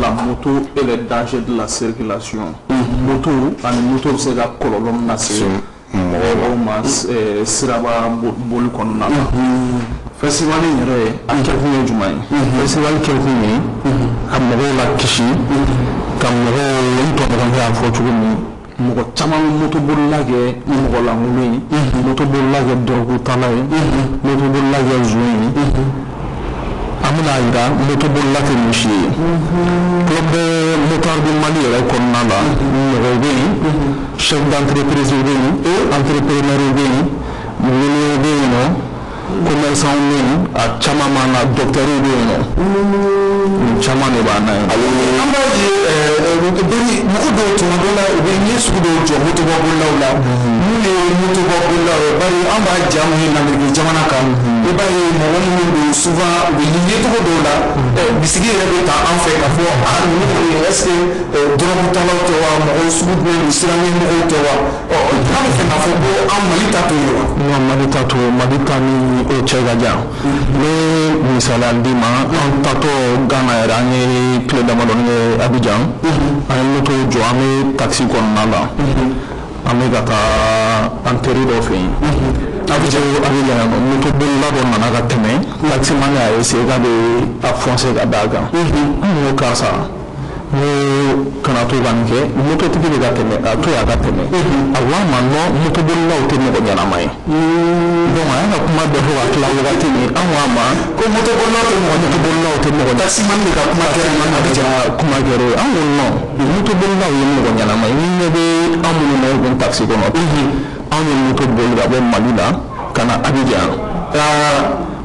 la moto et les dangers de la circulation. Moto ani moto bɛ se ka kɔlɔlɔ min lase mɔgɔw ma siraba boli kɔnɔna na. Festival in yɛrɛ, a kɛkun ye jumɛn ye? Festival kɛkun ye ka mɔgɔw lakisi, ka mɔgɔw, n tɔɲɔgɔnkɛ y'a fɔ cogo min, mɔgɔ caman bɛ motobolila kɛ mɔgɔ lankolon ye, motobolila kɛ dɔrɔgutala ye, motobolila kɛ zon ye. An bɛna yira motobolila tɛ nin si ye. Club des motards du Mali yɛrɛ kɔnɔna la, mɔgɔw bɛ yen, chef d'entreprise bɛ yen, entrepreneur bɛ yen, meunier bɛ yen nɔ, commerçant bɛ yen, a caman b'an na, docteur bɛ yen nɔ, nin caman de b'an na yen. An b'a ye bari mɔgɔ dɔw tuma dɔ la, u bɛ ɲɛ sugu dɔw jɔ motobabolilaw la. Mun ye motobabolilaw ye? Bari an b'a ja mun ye Lamɛriki jamana kan, i b'a ye mɔgɔ minnu don, souvent u bɛ yecogo dɔw la, bisigi yɛrɛ bɛ ta an fɛ k'a fɔ a ninnu ye, est ce que dɔrɔgutalaw tɛ wa, mɔgɔ sugu jumɛn don, siranɲɛ mɔgɔw tɛ wa? Ɔ, an bɛ fɛ k'a fɔ ko an Mali ta t'o ye wa? Non, Mali ta t'o ye. Mali ta ni o cɛ ka jan. N bɛ misaliya d'i ma. An tatɔ Ghana yɛrɛ, an ye tile damadɔni kɛ Abidjan, an ye moto jɔ, an bɛ taxi kɔnɔna la, an bɛ ka taa an teri dɔ fɛ yen Abidjan. Abidjan yan nɔ, moto bolila dɔ nana ka tɛmɛ, taximan y'a essayé k'a bɛ a foncer ka d'a kan. An ko karisa, n ko kana to ka nin kɛ, mototigi bɛ ka tɛmɛ, a to yen a ka tɛmɛ. A ko an ma non, motobolilaw tɛ mɔgɔ ɲɛnama ye. Donc a y'a ka kuma bɛɛ fɔ ka tila wagati min, an ko a ma ko motobolilaw tɛ mɔgɔ motobolilaw tɛ mɔgɔ. Taximan de ka kuma kɛra Abidjan, kuma kɛra o ye. An ko non, motobolilaw ye mɔgɔ ɲɛnama ye. Ni ɲɛ bɛ an minnu na kun taxi kɔnɔ, anw ye moto boli ka bɔ Mali la ka na Abidjan, n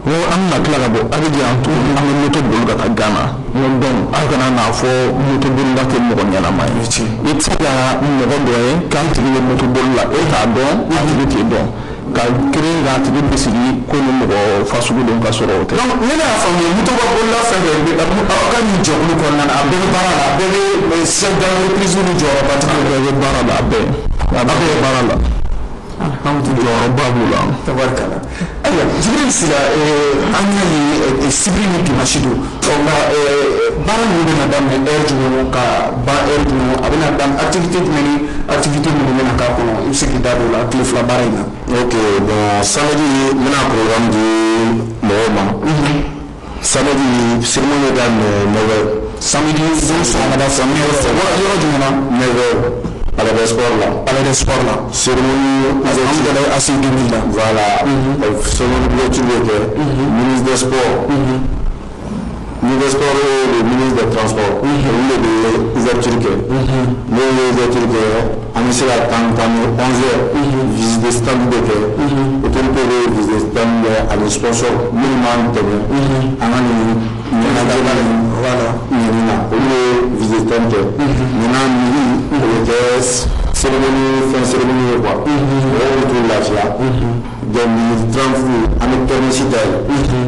ko an bɛna tila ka bɔ Abidjan tuguni, an bɛ moto boli ka taa Ghana. N ko donc aw kana n'a fɔ motobolila tɛ mɔgɔ ɲɛnama ye. I tɛ se ka mɔgɔ dɔ ye k'a tigi bɛ motoboli la, e t'a dɔn, a tigi t'i dɔn, ka kirin k'a tigi bisigi ko ni mɔgɔ fasugu don, ka sɔrɔ o tɛ. Donc ne y'a faamuya, motobabolila fɛn fɛn bɛ aw ka nin jɛkulu kɔnɔna na, a bɛɛ bɛ baara la, a bɛɛ bɛ chef d'entreprise ni jɔyɔrɔbatigi. A bɛɛ bɛ baara la, a bɛɛ bɛ baara la, jɔyɔrɔba b'u la. Tabarikala. Ayiwa, Jibril Sila, an y'a ye sibiri ni dimanche don. Ɔ, nka baara ninnu bɛna daminɛ heure jumɛn ka ban heure jumɛn? A bɛna daminɛ activité jumɛn ni activité minnu bɛna k'a kɔnɔ? I bɛ se k'i da don o la, tile fila baara in na. Ok, bon, samedi, n bɛna programme di mɔgɔw ma. Samedi, cérémonie bɛ daminɛ 9h. Samedi don sɔgɔmada fɛ, yɔrɔ jumɛn na? 9h, Palais des Sports la. Palais des Sports la. Cérémonie Alhamdulilayi, ACI 2000 la. Voilà, cérémonie d'ouverture bɛ kɛ. Ministre des Sports. Ministre des Sports et le ministre des Transports. Olu de bɛ ouverture kɛ. N'o ye ouverture kɛ, an bɛ se ka tan ni 11h, visite de stand bɛ kɛ. Autorité bɛ visite de stand kɛ ani sponsor minnu b'an dɛmɛ an ka nin ɲɛnajɛ nin ɲini na, olu bɛ visite de stand kɛ. Maintenant midi, o bɛ kɛ cérémonie, fɛn cérémonie ye quoi. Mɔgɔw bɛ t'u lafiya. Donc midi 30, an bɛ kermesse dayɛlɛ,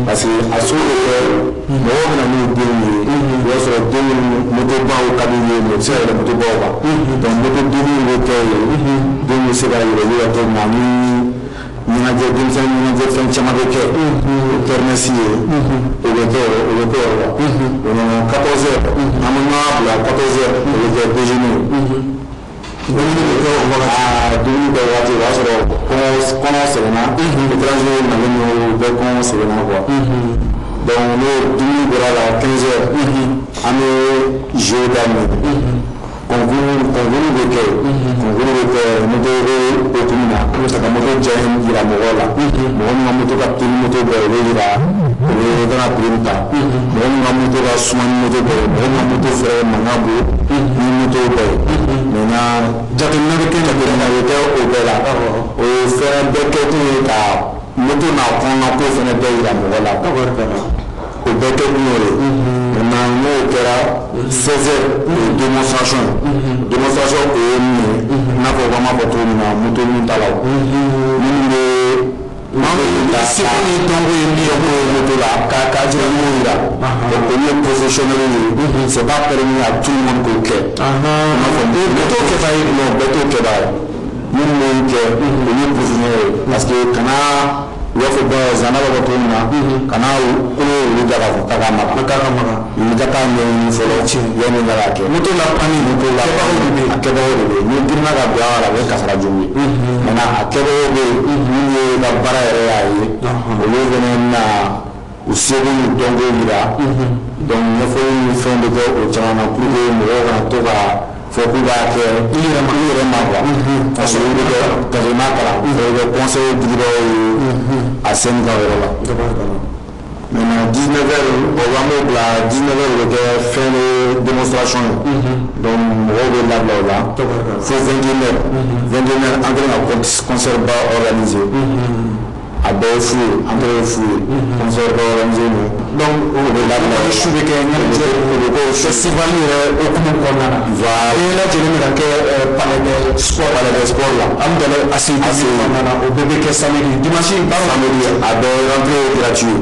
parce que a so bɛ kɛ, mɔgɔw bɛ na n'u denw ye. O b'a sɔrɔ den minnu motobaw ka d'u ye, mais u bɛ se ka yɛlɛ motobaw kan. Donc moto denninw bɛ kɛ yen, denw bɛ se ka yɛlɛ olu ka to na ni ɲɛnajɛ, denmisɛnnin ɲɛnajɛ fɛn caman bɛ kɛ. O kermesse ye, o bɛ kɛ o la. O nana 14 heures, an bɛ ɲɔgɔn bila 14 heures, o bɛ kɛ déjeuner. Dumuni bɛ kɛ o wagati. Aa, dumuni kɛ wagati, o b'a sɔrɔ kɔngɔ sɛgɛnna, étranger nalen don, u bɛɛ kɔngɔ sɛgɛnna quoi. Donc n'o dumuni bɔra la, 15 heures, an bɛ jeu daminɛ. Concours bɛ kɛ, concours bɛ kɛ moto bɛ hokumu na, an bɛ fɛ ka moto diya yira mɔgɔw la. Mɔgɔ min ka moto ka teli moto bɛɛ, o bɛ yira, o bɛ kan ka prime ta. Mɔgɔ min ka moto ka suma ni moto bɛɛ ye, mɔgɔ min ka moto fɛrɛ mankan bon ni moto bɛɛ ye. Maintenant Jateminɛ bɛ kɛ. Jateminɛ bɛ kɛ o bɛɛ la. O fɛnɛ bɛɛ kɛ kun ye ka moto n'a kɔnɔna ko fɛnɛ bɛɛ yira mɔgɔ la. O bɛɛ kɛ kun y'o de ye. Maintenant n'o kɛra 16 heures, o ye démonstration ye. Démonstration o ye min ye, i n'a fɔ an b'a fɔ cogo min na, moto min ta la, minnu bɛ seko ni dɔnko ye min ye, moto la k'a jira n'o yira. Donc olu ye professionnels ye, c'est pas permis à tout le monde k'o kɛ. I n'a fɔ bɛɛ t'o kɛba ye. Non, bɛɛ t'o kɛba ye. Minnu b'o kɛ, olu ye professionnels ye, parce que kana u b'a fɔ bɔn zana b'a fɔ cogo min na, kana kolo olu da k'a fɔ k'a ka maga. K'a ka maga. I ka taa ɲɛɲini fɔlɔ yanni ka k'a kɛ. Moto la panni. Moto la kɛbagaw de bɛ yen. A kɛbagaw de bɛ yen. N'i girinna ka don a la, a bɛ kasara jugu ye. Maintenant a kɛbagaw bɛ yen minnu ye ka baara yɛrɛ y'a ye, olu fana na u seko n'u dɔnko yira. Donc ɲɛfɔli ni fɛnw bɛ kɛ o caman na pour que mɔgɔw kana to ka fɔ k'u b'a kɛ i yɛrɛ ma, i yɛrɛ ma quoi. Parce que i bɛ kɛ ka sɔrɔ i m'a kalan, o bɛ kɛ conseil dibagaw ye a scène kan yɔrɔ la. Maintenant 19 heures, o b'an b'o bila 19 heures, bɛ kɛ fin de démonstration ye. Donc mɔgɔw bɛ labila o la fo 21 heures. 21 heures, an kɛlen ka concert ba organiser. A bɛɛ ye fu ye, entrée ye fu ye. Concert ba organiser don. Donc o bɛ labila o la. Su bɛ kɛ ɲɛnajɛ o bɛ kɛ festival yɛrɛ hokumu kɔnɔna na. Voilà. Bɛɛ lajɛlen bɛ ka kɛ palais des sports. Palais des sports la. An bɛlɛ ACI kɔnɔna na, o bɛɛ bɛ kɛ samedi, dimanche baaraw. Samedi a bɛɛ rentrée ye gratuit.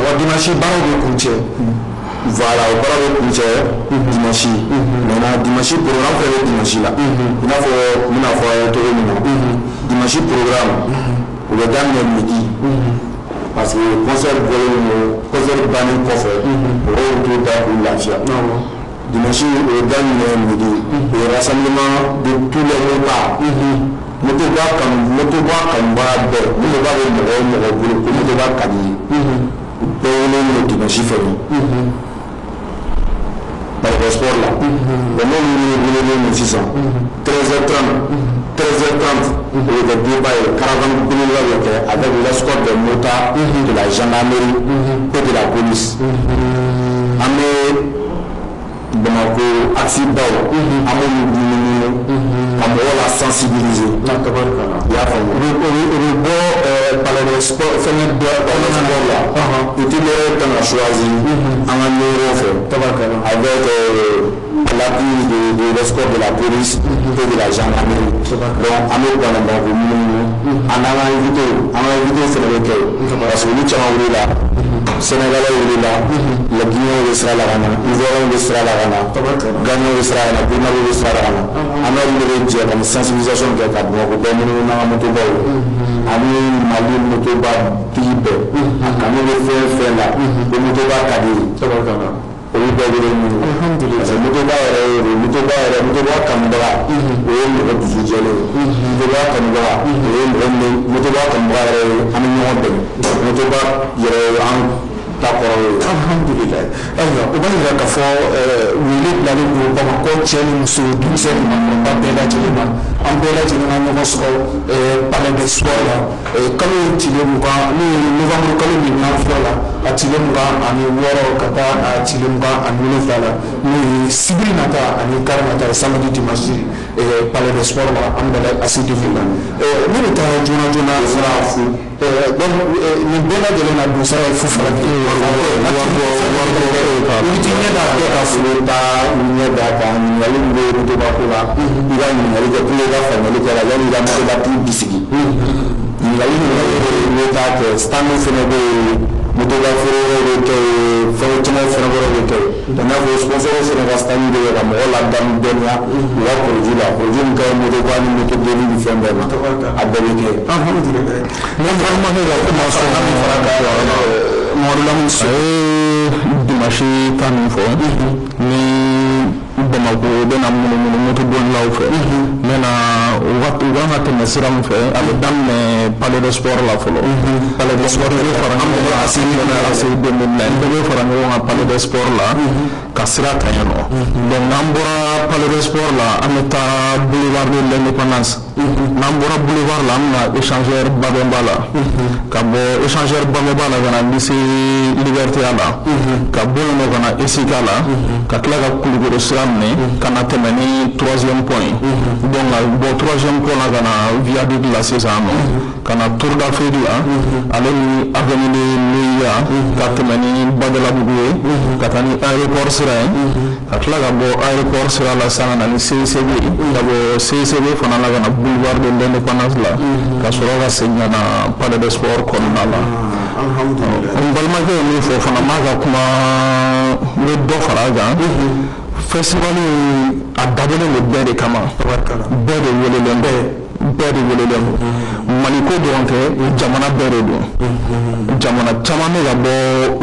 Wa dimanche baaraw bɛ kuncɛ. Voilà, o baara bɛ kuncɛ dimanche. Maintenant dimanche programme fɛnɛ bɛ dimanche la. I n'a fɔ n bɛna fɔ aw ye cogo min na. Dimanche programme o bɛ daminɛ midi. Parce que concert bɔlen don, concert bannen kɔfɛ, mɔgɔw bɛ t'u da k'u lafiya. Dimanche o bɛ daminɛ midi. O ye rassemblement de tous les motards. Motoba kanu, motoba kanubaga bɛɛ, motoba bɛ mɔgɔ o mɔgɔ bolo ko motoba ka di ye, u bɛɛ welelen don dimanche fɛ. Palais des sports la. Bon, n'olu welelen don sisan, 13h30, 13h30, o bɛ kɛ débat ye, caravane belebeleba bɛ kɛ avec l'escorte des motards, de la gendarmerie et de la police. An bɛ Bamakɔ axe baw, an b'olu munumunu ka mɔgɔw la sensibiliser. I y'a faamu. O bɛ bɔ palais des sports fɛngɛ dɔ Palais des sports la. Itinéraire kan ka choisir an ka ɲɛmɔgɔw fɛ. Avec l'appui de l'escorte de la police et de la gendarmerie. Donc an bɛ Bamakɔ munumunu. An n'an ka invité, an ka invité fana bɛ kɛ yen. Parce que olu caman wulila. Sénégalais wulila, la Guinéen bɛ sira la ka na, Ivoirien bɛ sira la ka na, Ghanéen bɛ sira la ka na, Burkinabé bɛ sira la ka na. An n'olu de bɛ jɛ ka nin sensibilisation kɛ ka Bamakɔ bɛɛ munumunu n'an ka motobaw ye. Ani Mali motoba tigi bɛɛ, a kanu bɛ fɛn fɛn la, ko motoba ka di ye. Olu bɛɛ wele minnu. Parce que motoba yɛrɛ ye motoba yɛrɛ, motoba kanubaga, o ye mɔgɔ dusu jɛlen ye. Motoba kanubaga, o ye mɔgɔ min, motoba kanubaga yɛrɛ ye, an bɛ ɲɔgɔn dɛmɛ. Motoba yɛrɛ ye an ta kɔrɔ ye. Alhamdulilayi. Ayiwa, o b'a yira k'a fɔ wele bilalen don Bamakɔ cɛ ni muso, denmisɛn ni maakɔrɔba bɛɛ lajɛlen ma. An bɛɛ lajɛlen ka ɲɔgɔn sɔrɔ palais des sports la kalo tile 20, n'o ye novembre kalo min n'an filɛ la, a tile 26 ka taa a tile 27 la, n'o ye sibiri nata ani kari nata ye, samedi, dimanche, palais des sports la, an bɛɛ ACDV la. Ne bɛ taa joona joona. Fu. Donc nin bɛɛ lajɛlen na, donsara ye fu fana kɛ. I ti ɲɛ da bɛɛ ka furu ta ɲɛ da kan, ɲininkali min bɛ motoba ko la, i ka ɲininkali kɛ pour que i ka faamuyali kɛ la yanni i ka motoba tigi bisigi. Ɲininkali ɲininkali bɛ taa kɛ, stand fana bɛ yen, motoba feere yɔrɔ bɛ kɛ yen, fɛn caman fana wɛrɛ bɛ kɛ yen. I n'a fɔ sponsor fana ka stand bɛ kɛ ka mɔgɔw ladamu dɔnniya u ka produit la, produit min ka ɲi motoba ni motodenni ni fɛn bɛɛ ma, a bɛɛ bɛ kɛ. Alhamdulilayi. Ne balimakɛ ka kuma sɔrɔ min fara kan, Mamadu Lamini A ye dimanche ta min fɔ ni Bamakɔ bɛna munumunu moto bolilaw fɛ, n bɛna u kan ka tɛmɛ sira min fɛ, a bɛ daminɛ palais de sport la fɔlɔ. Palais de sport bɛ fara ɲɔgɔn kan, ACI 2009 bɛɛ bɛ fara ɲɔgɔn kan palais de sport la ka sira ta yen nɔ. Donc n'an bɔra palais de sport la, an bɛ taa boulevard de l'indépendance. N'an bɔra boulevard la, an bɛna échangeur Babemba la, ka bɔ échangeur Babemba la ka na lycée Liberté la, ka bɔ yen nɔ ka na ESICA la, ka tila ka Kulukoro sira minɛ. ka na tɛmɛ ni troisième pont ye. Donc ka bɔ troisième pont la ka na viaduc la sisan nɔ, ka na Tour d'Afrique la, ale ni avenue de l'OUA, ka tɛmɛ ni Badalabugu ye, ka taa ni aéroport sira ye, ka tila ka bɔ aéroport sira la sisan ka na ni CICB, ka bɔ CICB fana la ka na boulevard de l'Indépendance la, ka sɔrɔ ka segin ka na palais des sports kɔnɔna la. N balimakɛ ye min fɔ fana, n b'a ka kuma, n bɛ dɔ fara a kan. Festival a dabɔlen don bɛɛ de kama, bɛɛ de welelen don, bɛɛ de welelen don. Maliko dɔrɔn tɛ, jamana bɛɛ de don. Jamana caman bɛ ka bɔ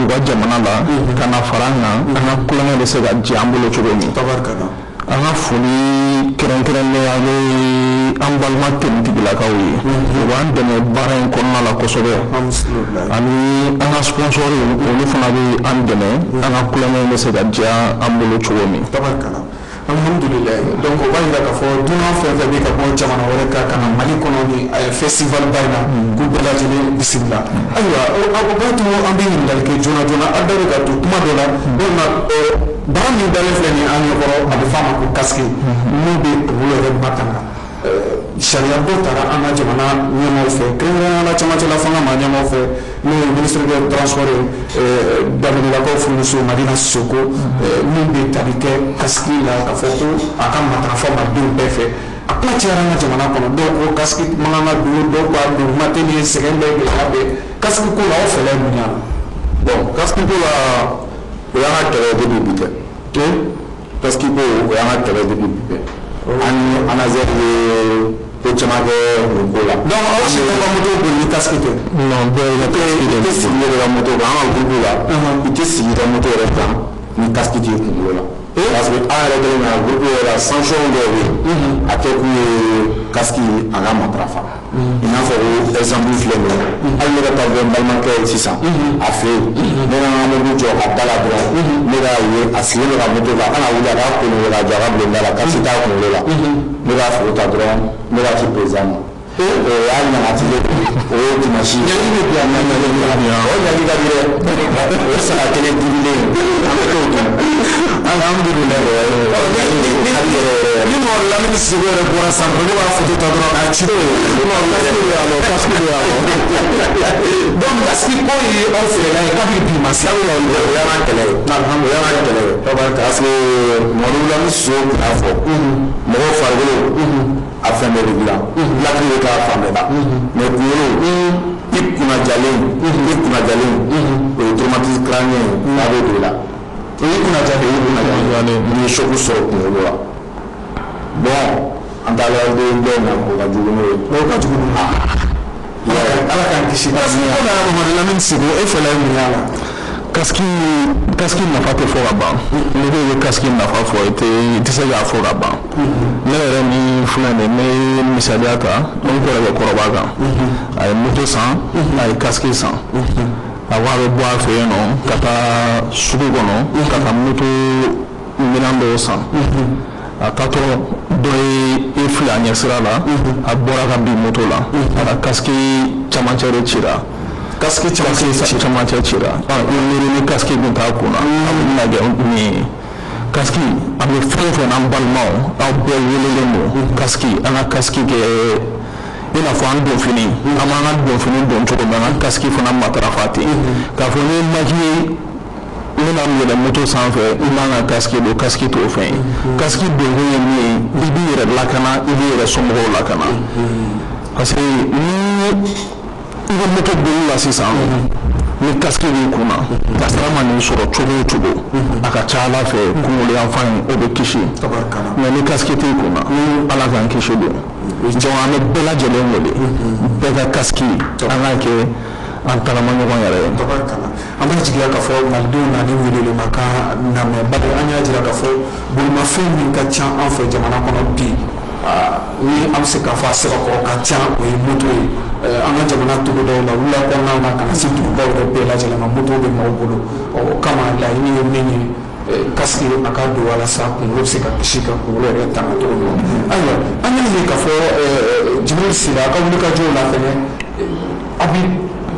u ka jamana la ka na fara an kan, an ka kulonkɛ bɛ se ka diya an bolo cogo min. An ka foli kɛrɛnkɛrɛnnenya bɛ an balima tenitigilakaw ye, u b'an dɛmɛ baara in kɔnɔna la kosɛbɛ, ani an ka sponsor olu fana bɛ an dɛmɛ an ka kulonkɛ bɛ se ka diya an bolo cogo min. Alhamdulilayi. Donc o b'a yira k'a fɔ dunan fɛn fɛn bɛ ka bɔ jamana wɛrɛ kan ka na Mali kɔnɔ ni festival ba in na, k'u bɛɛ lajɛlen bisimila. Ayiwa, o b'a to an bɛ ɲininkali kɛ joona joona, aw da bɛ ka don kuma dɔ la walima baara min dalen filɛ nin ye an ɲɛkɔrɔ, a bɛ f'a ma ko casque, n'o bɛ kunkolo yɛrɛ matanga. Sariya dɔ taara an ka jamana ɲɛmaaw fɛ, kɛrɛnkɛrɛnnenya la camancɛla fanga maa ɲɛmaaw fɛ, n'o ye ministre de transport ye, Daminɛlakaw furumuso Madina Sissoko, min bɛ tali kɛ casque la, k'a fɔ ko a ka matarafa malidenw bɛɛ fɛ. A kuma cayara an ka jamana kɔnɔ, dɔw ko casque man kan ka don, dɔw b'a don kuma tɛ nin ye, sɛgɛn bɛɛ, gɛlɛya bɛɛ. Casque ko la, aw fɛla ye mun ye a la? Bon, casque ko la, o y'an ka kɛlɛ depuis bi tɛ. Casque ko, o y'an ka kɛlɛ depuis bi tɛ. An ni ANASER ye ko caman kɛ nin ko la. Donc aw si t'aw ka moto boli ni casque tɛ? Non, bɛɛ ka casque i tɛ sigi yɛrɛ ka moto kan, an ka groupe la, i tɛ sigi i ka moto yɛrɛ kan ni casque t'i kunkolo la. Parce que an yɛrɛ kɛlen ka groupe yɛrɛ la, sanction dɔw bɛ yen, a kɛ kun ye casque a ka matarafa. I n'a fɔ ko exemple filɛ nin ye, hali ne ka taa fɔ n balimakɛ ye sisan a fɛ yen, ne ka mobili jɔ a da la dɔrɔn, ne k'a ye a sigilen bɛ ka moto kan, a kana wuli a k'a kunkolo la jɔ a ka bulonda la, casque t'a kunkolo la, ne b'a foro ta dɔrɔn, ne b'a ci président ma. O y'a ɲagatile, o ye dimanche ye. Ɲangi bɛ bi yan, o ɲangi ka di dɛ, o ye saga kelen dibilen an bɛ t'o dun. Alhamdulilayi. Ni mɔgɔ Lamini Sissoko yɛrɛ bɔra sanfɛ, ne b'a photo ta dɔrɔn k'a ci. Casque bɛ yan nɔ. Donc casque ko ye aw fɛla ye kabini bi ma se. O y'an ka kɛlɛ ye. O y'an ka kɛlɛ ye. Parce que Mamadu Lamini Sissoko tun y'a fɔ, mɔgɔ farikolo a fɛn bɛɛ bɛ dilan, lakili bɛ k'a fan bɛɛ la, mais kunkolo, i kunnajalen, i kunnajalen, o ye traumatisme crânien ye, n'a bɛ don i la. O y'i kunnajalen. O y'i kunnajalen, n'i ye choc sɔrɔ kunkolo la. Bon, an taara den dɔ in na, o ka jugu n'o ye. O ka jugu n'o ye. Ala k'an kisi. Casque ko la, Mamadu Lamini Sissoko, e fɛla ye mun ye a la? Casque nafa tɛ fɔ ka ban. N'i ko i bɛ casque nafa fɔ, i tɛ se k'a fɔ ka ban. Ne yɛrɛ ni filɛ nin ye, ne ye misaliya ta n kɔrɔkɛ kɔrɔba kan. A ye moto san, a ye casque san. A ko a bɛ bɔ a fɛ yen nɔ ka taa sugu kɔnɔ ka taa moto minɛn dɔw san. A taatɔ, dɔ ye e fili a ɲɛsira la, a bɔra ka bin moto la, a ka casque camancɛ de cira. Casque camancɛ cira. I miiri ni casque kun t'a kun na, a bɛna kɛ min ye. Casque, an bɛ fɛn o fɛn, an balimaw, aw bɛɛ welelen don. Casque, an ka casque kɛ i n'a fɔ an donfini, an b'an ka donfini don cogo min, an ka casque fana matarafa ten. K'a fɔ ni maquillé n bɛna yɛlɛ moto sanfɛ, i man ka casque don, casque t'o fɛn ye. Casque donkun ye min ye, i b'i yɛrɛ lakana, i b'i yɛrɛ somɔgɔw lakana. Parce que ni i bɛ moto boli la sisan, ni casque b'i kun na, kasara ma nin sɔrɔ cogo o cogo, a ka ca Ala fɛ kunkolo yanfan in o bɛ kisi. Mais ni casque t'i kun na, Ala k'an kisi don. Donc an bɛ bɛɛ lajɛlen wele, bɛɛ ka casque, an k'a kɛ an tagama ɲɔgɔn yɛrɛ ye. An b'a jigiya k'a fɔ malidenw na ni welelema kan lamɛn, bari an y'a jira k'a fɔ bolimafɛn min ka ca an fɛ jamana kɔnɔ bi, ni an bɛ se k'a fɔ a sɛbɛkɔrɔ ka ca, o ye moto ye. An ka jamana togodaw la, wula kɔnɔnaw na, ka na se dugubaw yɛrɛ bɛɛ lajɛlen ma, moto bɛ maaw bolo. O kama laɲini ye min ye, casque a ka don walasa kunkolo bɛ se ka kisi, ka kunkolo yɛrɛ tanga cogo min na. Ayiwa, an y'a ye k'a fɔ Jibril Sila, a ka wulikajɔw la fɛnɛ, aw bɛ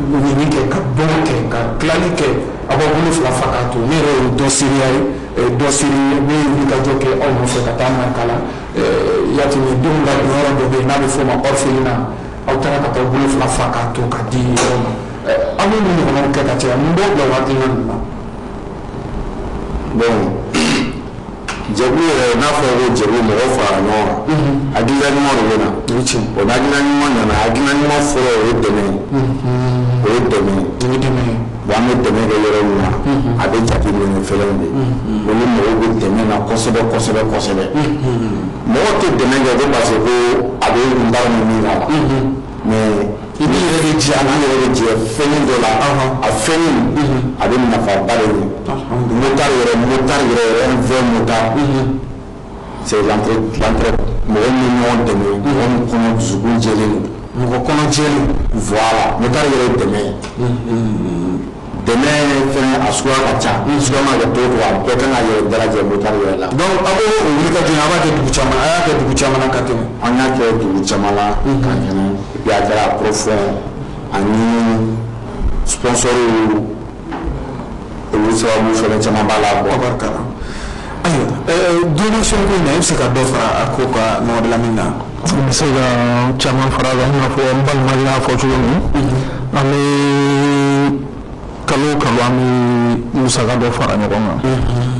ɲini kɛ ka bɔ kɛ ka tilali kɛ, aw b'aw bolo fila fa k'a to. Ne yɛrɛ y'o dɔ seereya ye. Dɔ seri ne ye wulikajɔ kɛ aw nɔfɛ ka taa Marikala, yatiimɛdenw ka yɔrɔ dɔ bɛ yen n'a bɛ f'o ma orphelinat, aw taara ka taa bolo fila fa k'a to ka di yɔrɔ ma. Aw bɛ mun ɲɔgɔnnaw kɛ ka caya, mun b'aw bila o hakilina ninnu na? Bon, jɛkulu yɛrɛ, n'a fɔra ko jɛkulu, mɔgɔw farala ɲɔgɔn kan, hakilina ɲuman de bɛ na. O ye tiɲɛ. O hakilina ɲuman nana, hakilina ɲuman fɔlɔ, o ye dɛmɛ ye, o ye dɛmɛ ye. O ye dɛmɛ ye. Bon, an bɛ dɛmɛ kɛ yɔrɔ min na, a bɛ jate minɛ fɛlɛw de, olu mɔgɔw bɛ dɛmɛ na kosɛbɛ kosɛbɛ kosɛbɛ. Mɔgɔ tɛ dɛmɛ kɛ ko parce que ko a bɛ n ta ni min la, mais i b'i yɛrɛ de jɛ a la. I yɛrɛ de jɛ fɛnnin dɔ la, a fɛnnin a bɛ nafaba de ɲɛ. Motard yɛrɛ, motard yɛrɛ yɛrɛ, un vrai motard, c'est l'entraide. Mɔgɔ min bɛ ɲɔgɔn dɛmɛ, mɔgɔ min kɔnɔ dusukun jɛlen don. Mɔgɔ kɔnɔ jɛlen. Voilà, motard yɛrɛ ye dɛmɛ ye. Dɛmɛ fɛnɛ a suguya ka ca, suguya mana kɛ cogo o cogo, a bɛɛ kan ka yɛrɛ dalajɛ motard yɛrɛ la. Donc aw b'o o wulikajɔ in, a b'a kɛ dugu caman, a y'a kɛ dugu caman na ka tɛmɛ. An y'a kɛ dugu caman la ka tɛmɛ, et puis a kɛra profond ani sponsor, olu sababu fɛnɛ caman b'a la quoi. Tabarikala. Ayiwa, donation ko in na, e bɛ se ka dɔ fara a ko kan Mamadu Lamini na? N bɛ se ka caman fara a kan, i n'a fɔ n balimakɛ y'a fɔ cogo min, an bɛ kalo o kalo an bɛ musaka dɔ fara ɲɔgɔn kan,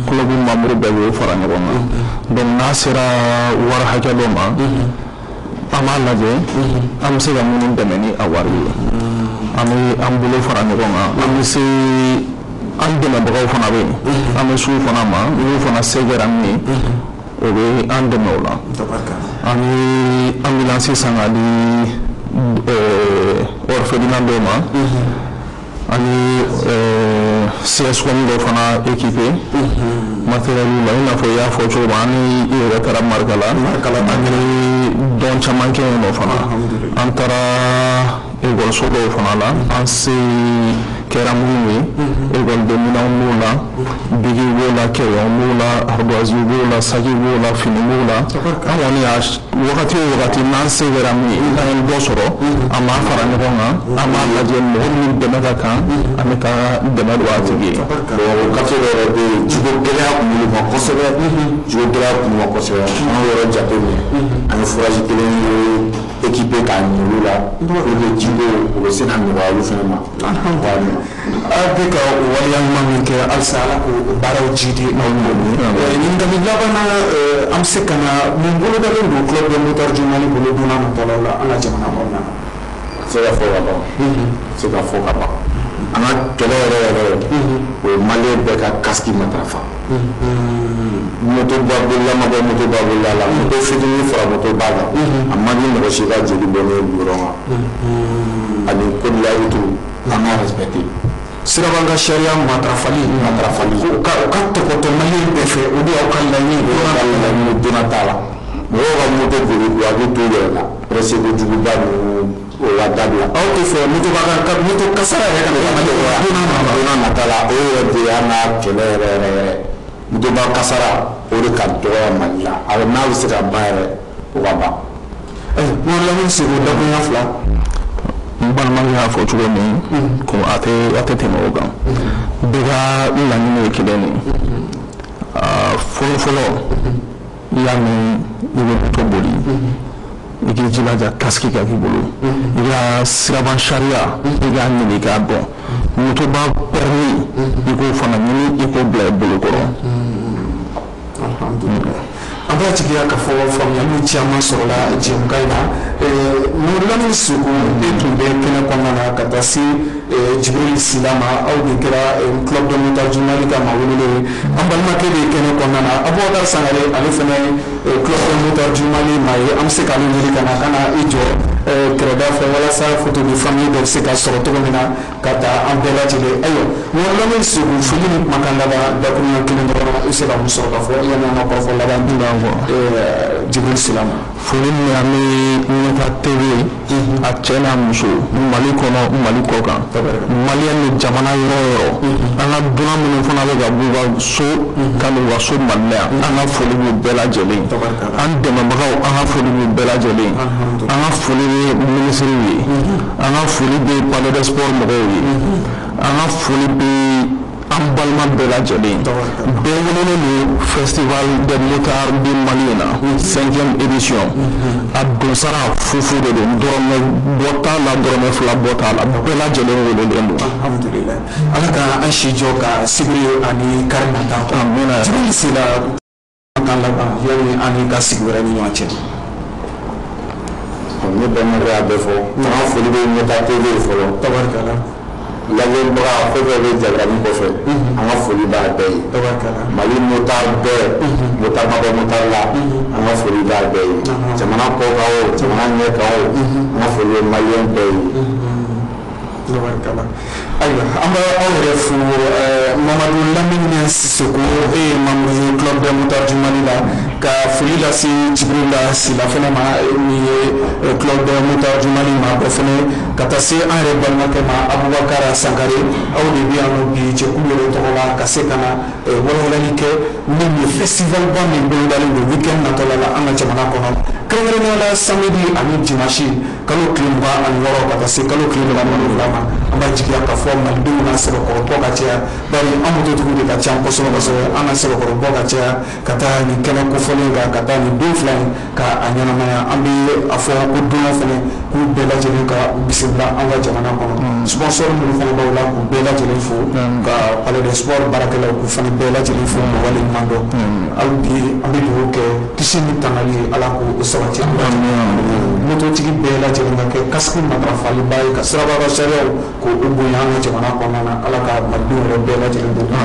club membre bɛɛ b'o fara ɲɔgɔn kan. Donc n'a sera wari hakɛ dɔ ma, an b'a lajɛ an bɛ se ka minnu dɛmɛ ni a wari ye, an bɛ an bolo fara ɲɔgɔn kan, an bɛ se an dɛmɛbagaw fana bɛ yen, an bɛ s'u fana ma, n'u fana se kɛra min ye, o bɛ an dɛmɛ o la. An ye ambulance san k'a di orphelinat dɔw ma, an ye CSCOM dɔ fana équipé matériel la, i n'a fɔ i y'a fɔ cogo min, an ni i yɛrɛ taara Marikala, an ye dɔn caman kɛ yen nɔ fana, an taara ekɔliso dɔw fana la, an se kɛra minnu ye, ekɔliden minɛnw b'o la, bikiw b'o la, kɛyɔnw b'o la, ardoise b'o la, sakiw b'o la, fini b'o la. An kɔni y'a wagati o wagati n'an se kɛra min ye, n'an ye dɔ sɔrɔ, an b'a fara ɲɔgɔn kan, an b'a lajɛ mɔgɔ min dɛmɛ ka kan, an bɛ taa dɛmɛ don a tigi ye. Bon, o quartier dɔ yɛrɛ bɛ yen, jiko gɛlɛya tun b'olu kan kosɛbɛ, jiko gɛlɛya tun b'u kan kosɛbɛ. An y'o yɔrɔ jateminɛ, an ye forage kelen équipé k'a ɲɛ olu la pour que jiko o bɛ se ka nɔgɔya olu fana ma. Aw bɛ ka o waleya ɲuman min kɛ, halisa Ala k'o baaraw jidi aw ma. Ɲininkali laban na, an bɛ se ka na mun bolodalen don Club des motards du Mali bolo don n'a nataw la an ka jamana kɔnɔna na? Se ka fɔ ka ban, se ka fɔ ka ban. An ka kɛlɛ yɛrɛ yɛrɛ, o ye malien bɛɛ ka casque matarafa. Moto ba bolila ma bɔ moto ba bolila la, moto fitinin fara moto ba kan, a man di mɔgɔ si ka jeli bɔ ne goudron kan, ani code de la route an k'a respecté. Siraban ka sariya matarafali. Matarafali. O ka tɔgɔtɔ malien bɛɛ fɛ, o de y'aw ka laɲini O ye. ka laɲini donna t'a la. Mɔgɔw ka moto boli k'u hakili t'u yɛrɛ la, pressé kojuguba ninnu, o ka dabila. Aw tɛ fɛ moto ba ka moto kasara yɛrɛ ka na Mali kɔnɔ don n'a nataw la? Don n'a nata la, o yɛrɛ de y'an ka kɛlɛ yɛrɛ yɛrɛ yɛrɛ. Motoba kasara, o de ka dɔgɔ Mali la, a n'a bɛ se ka ban yɛrɛ, o ka ban. Mamadu Lamini Seko, dakurunya fila. N balimakɛ y'a fɔ cogo min, ko a tɛ tɛmɛ o kan, bɛɛ ka laɲini ye kelen de ye. Fɔlɔ fɔlɔ, i y'a mɛn i bɛ moto boli, i k'i jilaja casque ka k'i bolo, i ka siraban sariya i k'a ɲini i k'a dɔn, motoba permis i k'o fana ɲini i k'o bila i bolo kɔrɔ. Alhamdulilah, an b'a jigiya k'a fɔ faamuyaliw caman sɔrɔla jɛmukan in na. Mamadu Lamini Seko, e tun bɛ kɛnɛ kɔnɔna na ka taa se Jibril Sila ma, aw de kɛra Club des motards du Mali ka maa welelen ye. An balimakɛ bɛ kɛnɛ kɔnɔna na, Abubakar Sangare, ale fana ye Club des motards du Mali maa ye. An bɛ se k'ale wele ka na ka na i jɔ kɛrɛda fɛ walasa photo de famille dɔ bɛ se ka sɔrɔ cogo min na ka taa an bɛɛ lajɛlen. Ayiwa, Mamadu Lamini Seko, foli ni kumakan laban, dakurunya kelen dɔrɔn, i bɛ se ka mun sɔrɔ ka fɔ yanni an ka kɔrɔfɔ laban di Jibril Sila ma? Foli min, an bɛ Ɲɛta TV, a cɛ n'a muso, Mali kɔnɔ, Mali kɔ kan, malien bɛ jamana yɔrɔ o yɔrɔ, an ka dunan minnu fana bɛ ka b'u ka so ka n'u ka so Mali la yan, an ka foli b'u bɛɛ lajɛlen. An dɛmɛbagaw, an ka foli b'u bɛɛ lajɛlen. An ka foli bɛ minisiriw ye, an ka foli bɛ palais des sports mɔgɔw ye, an ka foli bɛ an An balima bɛɛ lajɛlen, bɛɛ welelen don Festival des motards du Mali in na, cinquième édition. A donsara fufu de don, dɔrɔmɛ bɔ t'a la, dɔrɔmɛ 2 bɔ t'a la, bɛɛ lajɛlen welelen don. Alhamdulilayi, Ala ka an si jɔ ka sibiri ani kari nata. Amina. Jibiri Sila, kan laban yanni an ni ka sigi wɛrɛ ni ɲɔgɔn cɛ. Ne balimakɛ y'a bɛɛ fɔ. An ka foli bɛ Ɲɛta TV ye fɔlɔ. Tabarikala. Lajɛlibaga fɛn fɛn bɛ jabaranin kɔfɛ, an ka foli b'a bɛɛ ye. Tabarikala. Mali motard bɛɛ, motard ma bɔ motard la, an ka foli b'a bɛɛ ye. Jamana kɔ kan o, jamana ɲɛ kan o, an ka foli bɛ maliyɛn bɛɛ ye. Tabarikala. Ayiwa, an bɛ aw yɛrɛ fo. Mamadu Lamine Sisoko, e ye membre ye Club des motards du Mali la, ka foli lase Jibrila Sila fɛnɛ ma, min ye Club des motards du Mali maa dɔ fɛnɛ, ka taa se an yɛrɛ balimakɛ ma, Abubakar Sankare. Aw de bɛ yan nɔ bi jɛkulu yɛrɛ tɔgɔ la ka se ka na walawalali kɛ min ye festival ba min bolodalen don weekend natɔla la an ka jamana kɔnɔ, kɛrɛnkɛrɛnnenya la samedi ani dimanche, kalo tile 26 ka taa se kalo tile 27 ma. An b'a jigiya k'a fɔ malidenw na sɛbɛkɔrɔ bɔ ka caya, bari an mototigiw de ka ca kosɛbɛ kosɛbɛ. An ka sɛbɛkɔrɔ bɔ ka caya ka taa nin kɛnɛ kofɔlen kan, ka taa nin don 2 in ka a ɲɛnamaya. An bɛ a fɔ ko dunan fɛnɛ k'u bɛɛ lajɛlen ka bisimila an ka jamana kɔnɔ. Sponsor minnu fana b'aw la, k'u bɛɛ lajɛlen fo, ka Palais des Sports baarakɛlaw, k'u fana bɛɛ lajɛlen fo k'u waleɲuman dɔn. Hali bi an bɛ dugawu kɛ kisi ni tangali ye, Ala k'o sabati. An ka mototigi bɛɛ lajɛlen ka kɛ casque matarafaliba ye, ka siraba ka sariyaw k'o bonya an ka jamana kɔnɔna na. Ala ka malidenw yɛrɛ bɛɛ lajɛlen don ka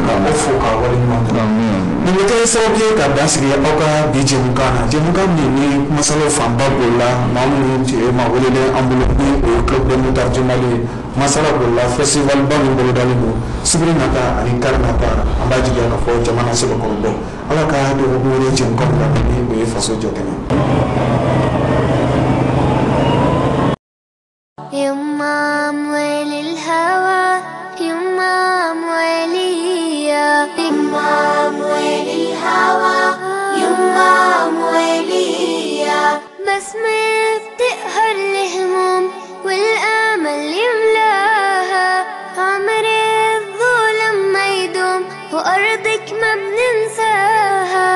aw fo k'a waleɲuman dɔn. Nin bɛ kɛ sababu ye ka dan sigi aw ka bi jɛmukan na, jɛmukan min ni kumasalaw fanba bolila, maa minnu ye maa welelen an bolo ni o ye Club des motards du Mali ye. Masala bolila festival ba min bolodalen don sibiri nata ani kari nata. An b'a jigiya k'a fɔ jamana sɛbɛkɔrɔ bɔ. Ala ka dɔgɔkun wɛrɛ jɛmukan bila ni o ye faso jɔ kɛnɛ. يما أموال الهوى، يما أمواليا، يما أموال الهوى، يما أمواليا. بسمة بتقهر الهموم والأمل يملاها، عمر الظلم ما يدوم وأرضك ما بننساها.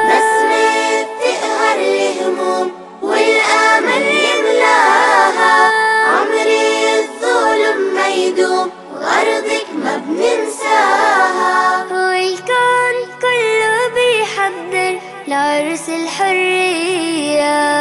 بسمة بتقهر الهموم والأمل يملاها، عمر الظلم ما يدوم وأرضك ما بننساها. والكون كله بيحضر لعرس الحرية.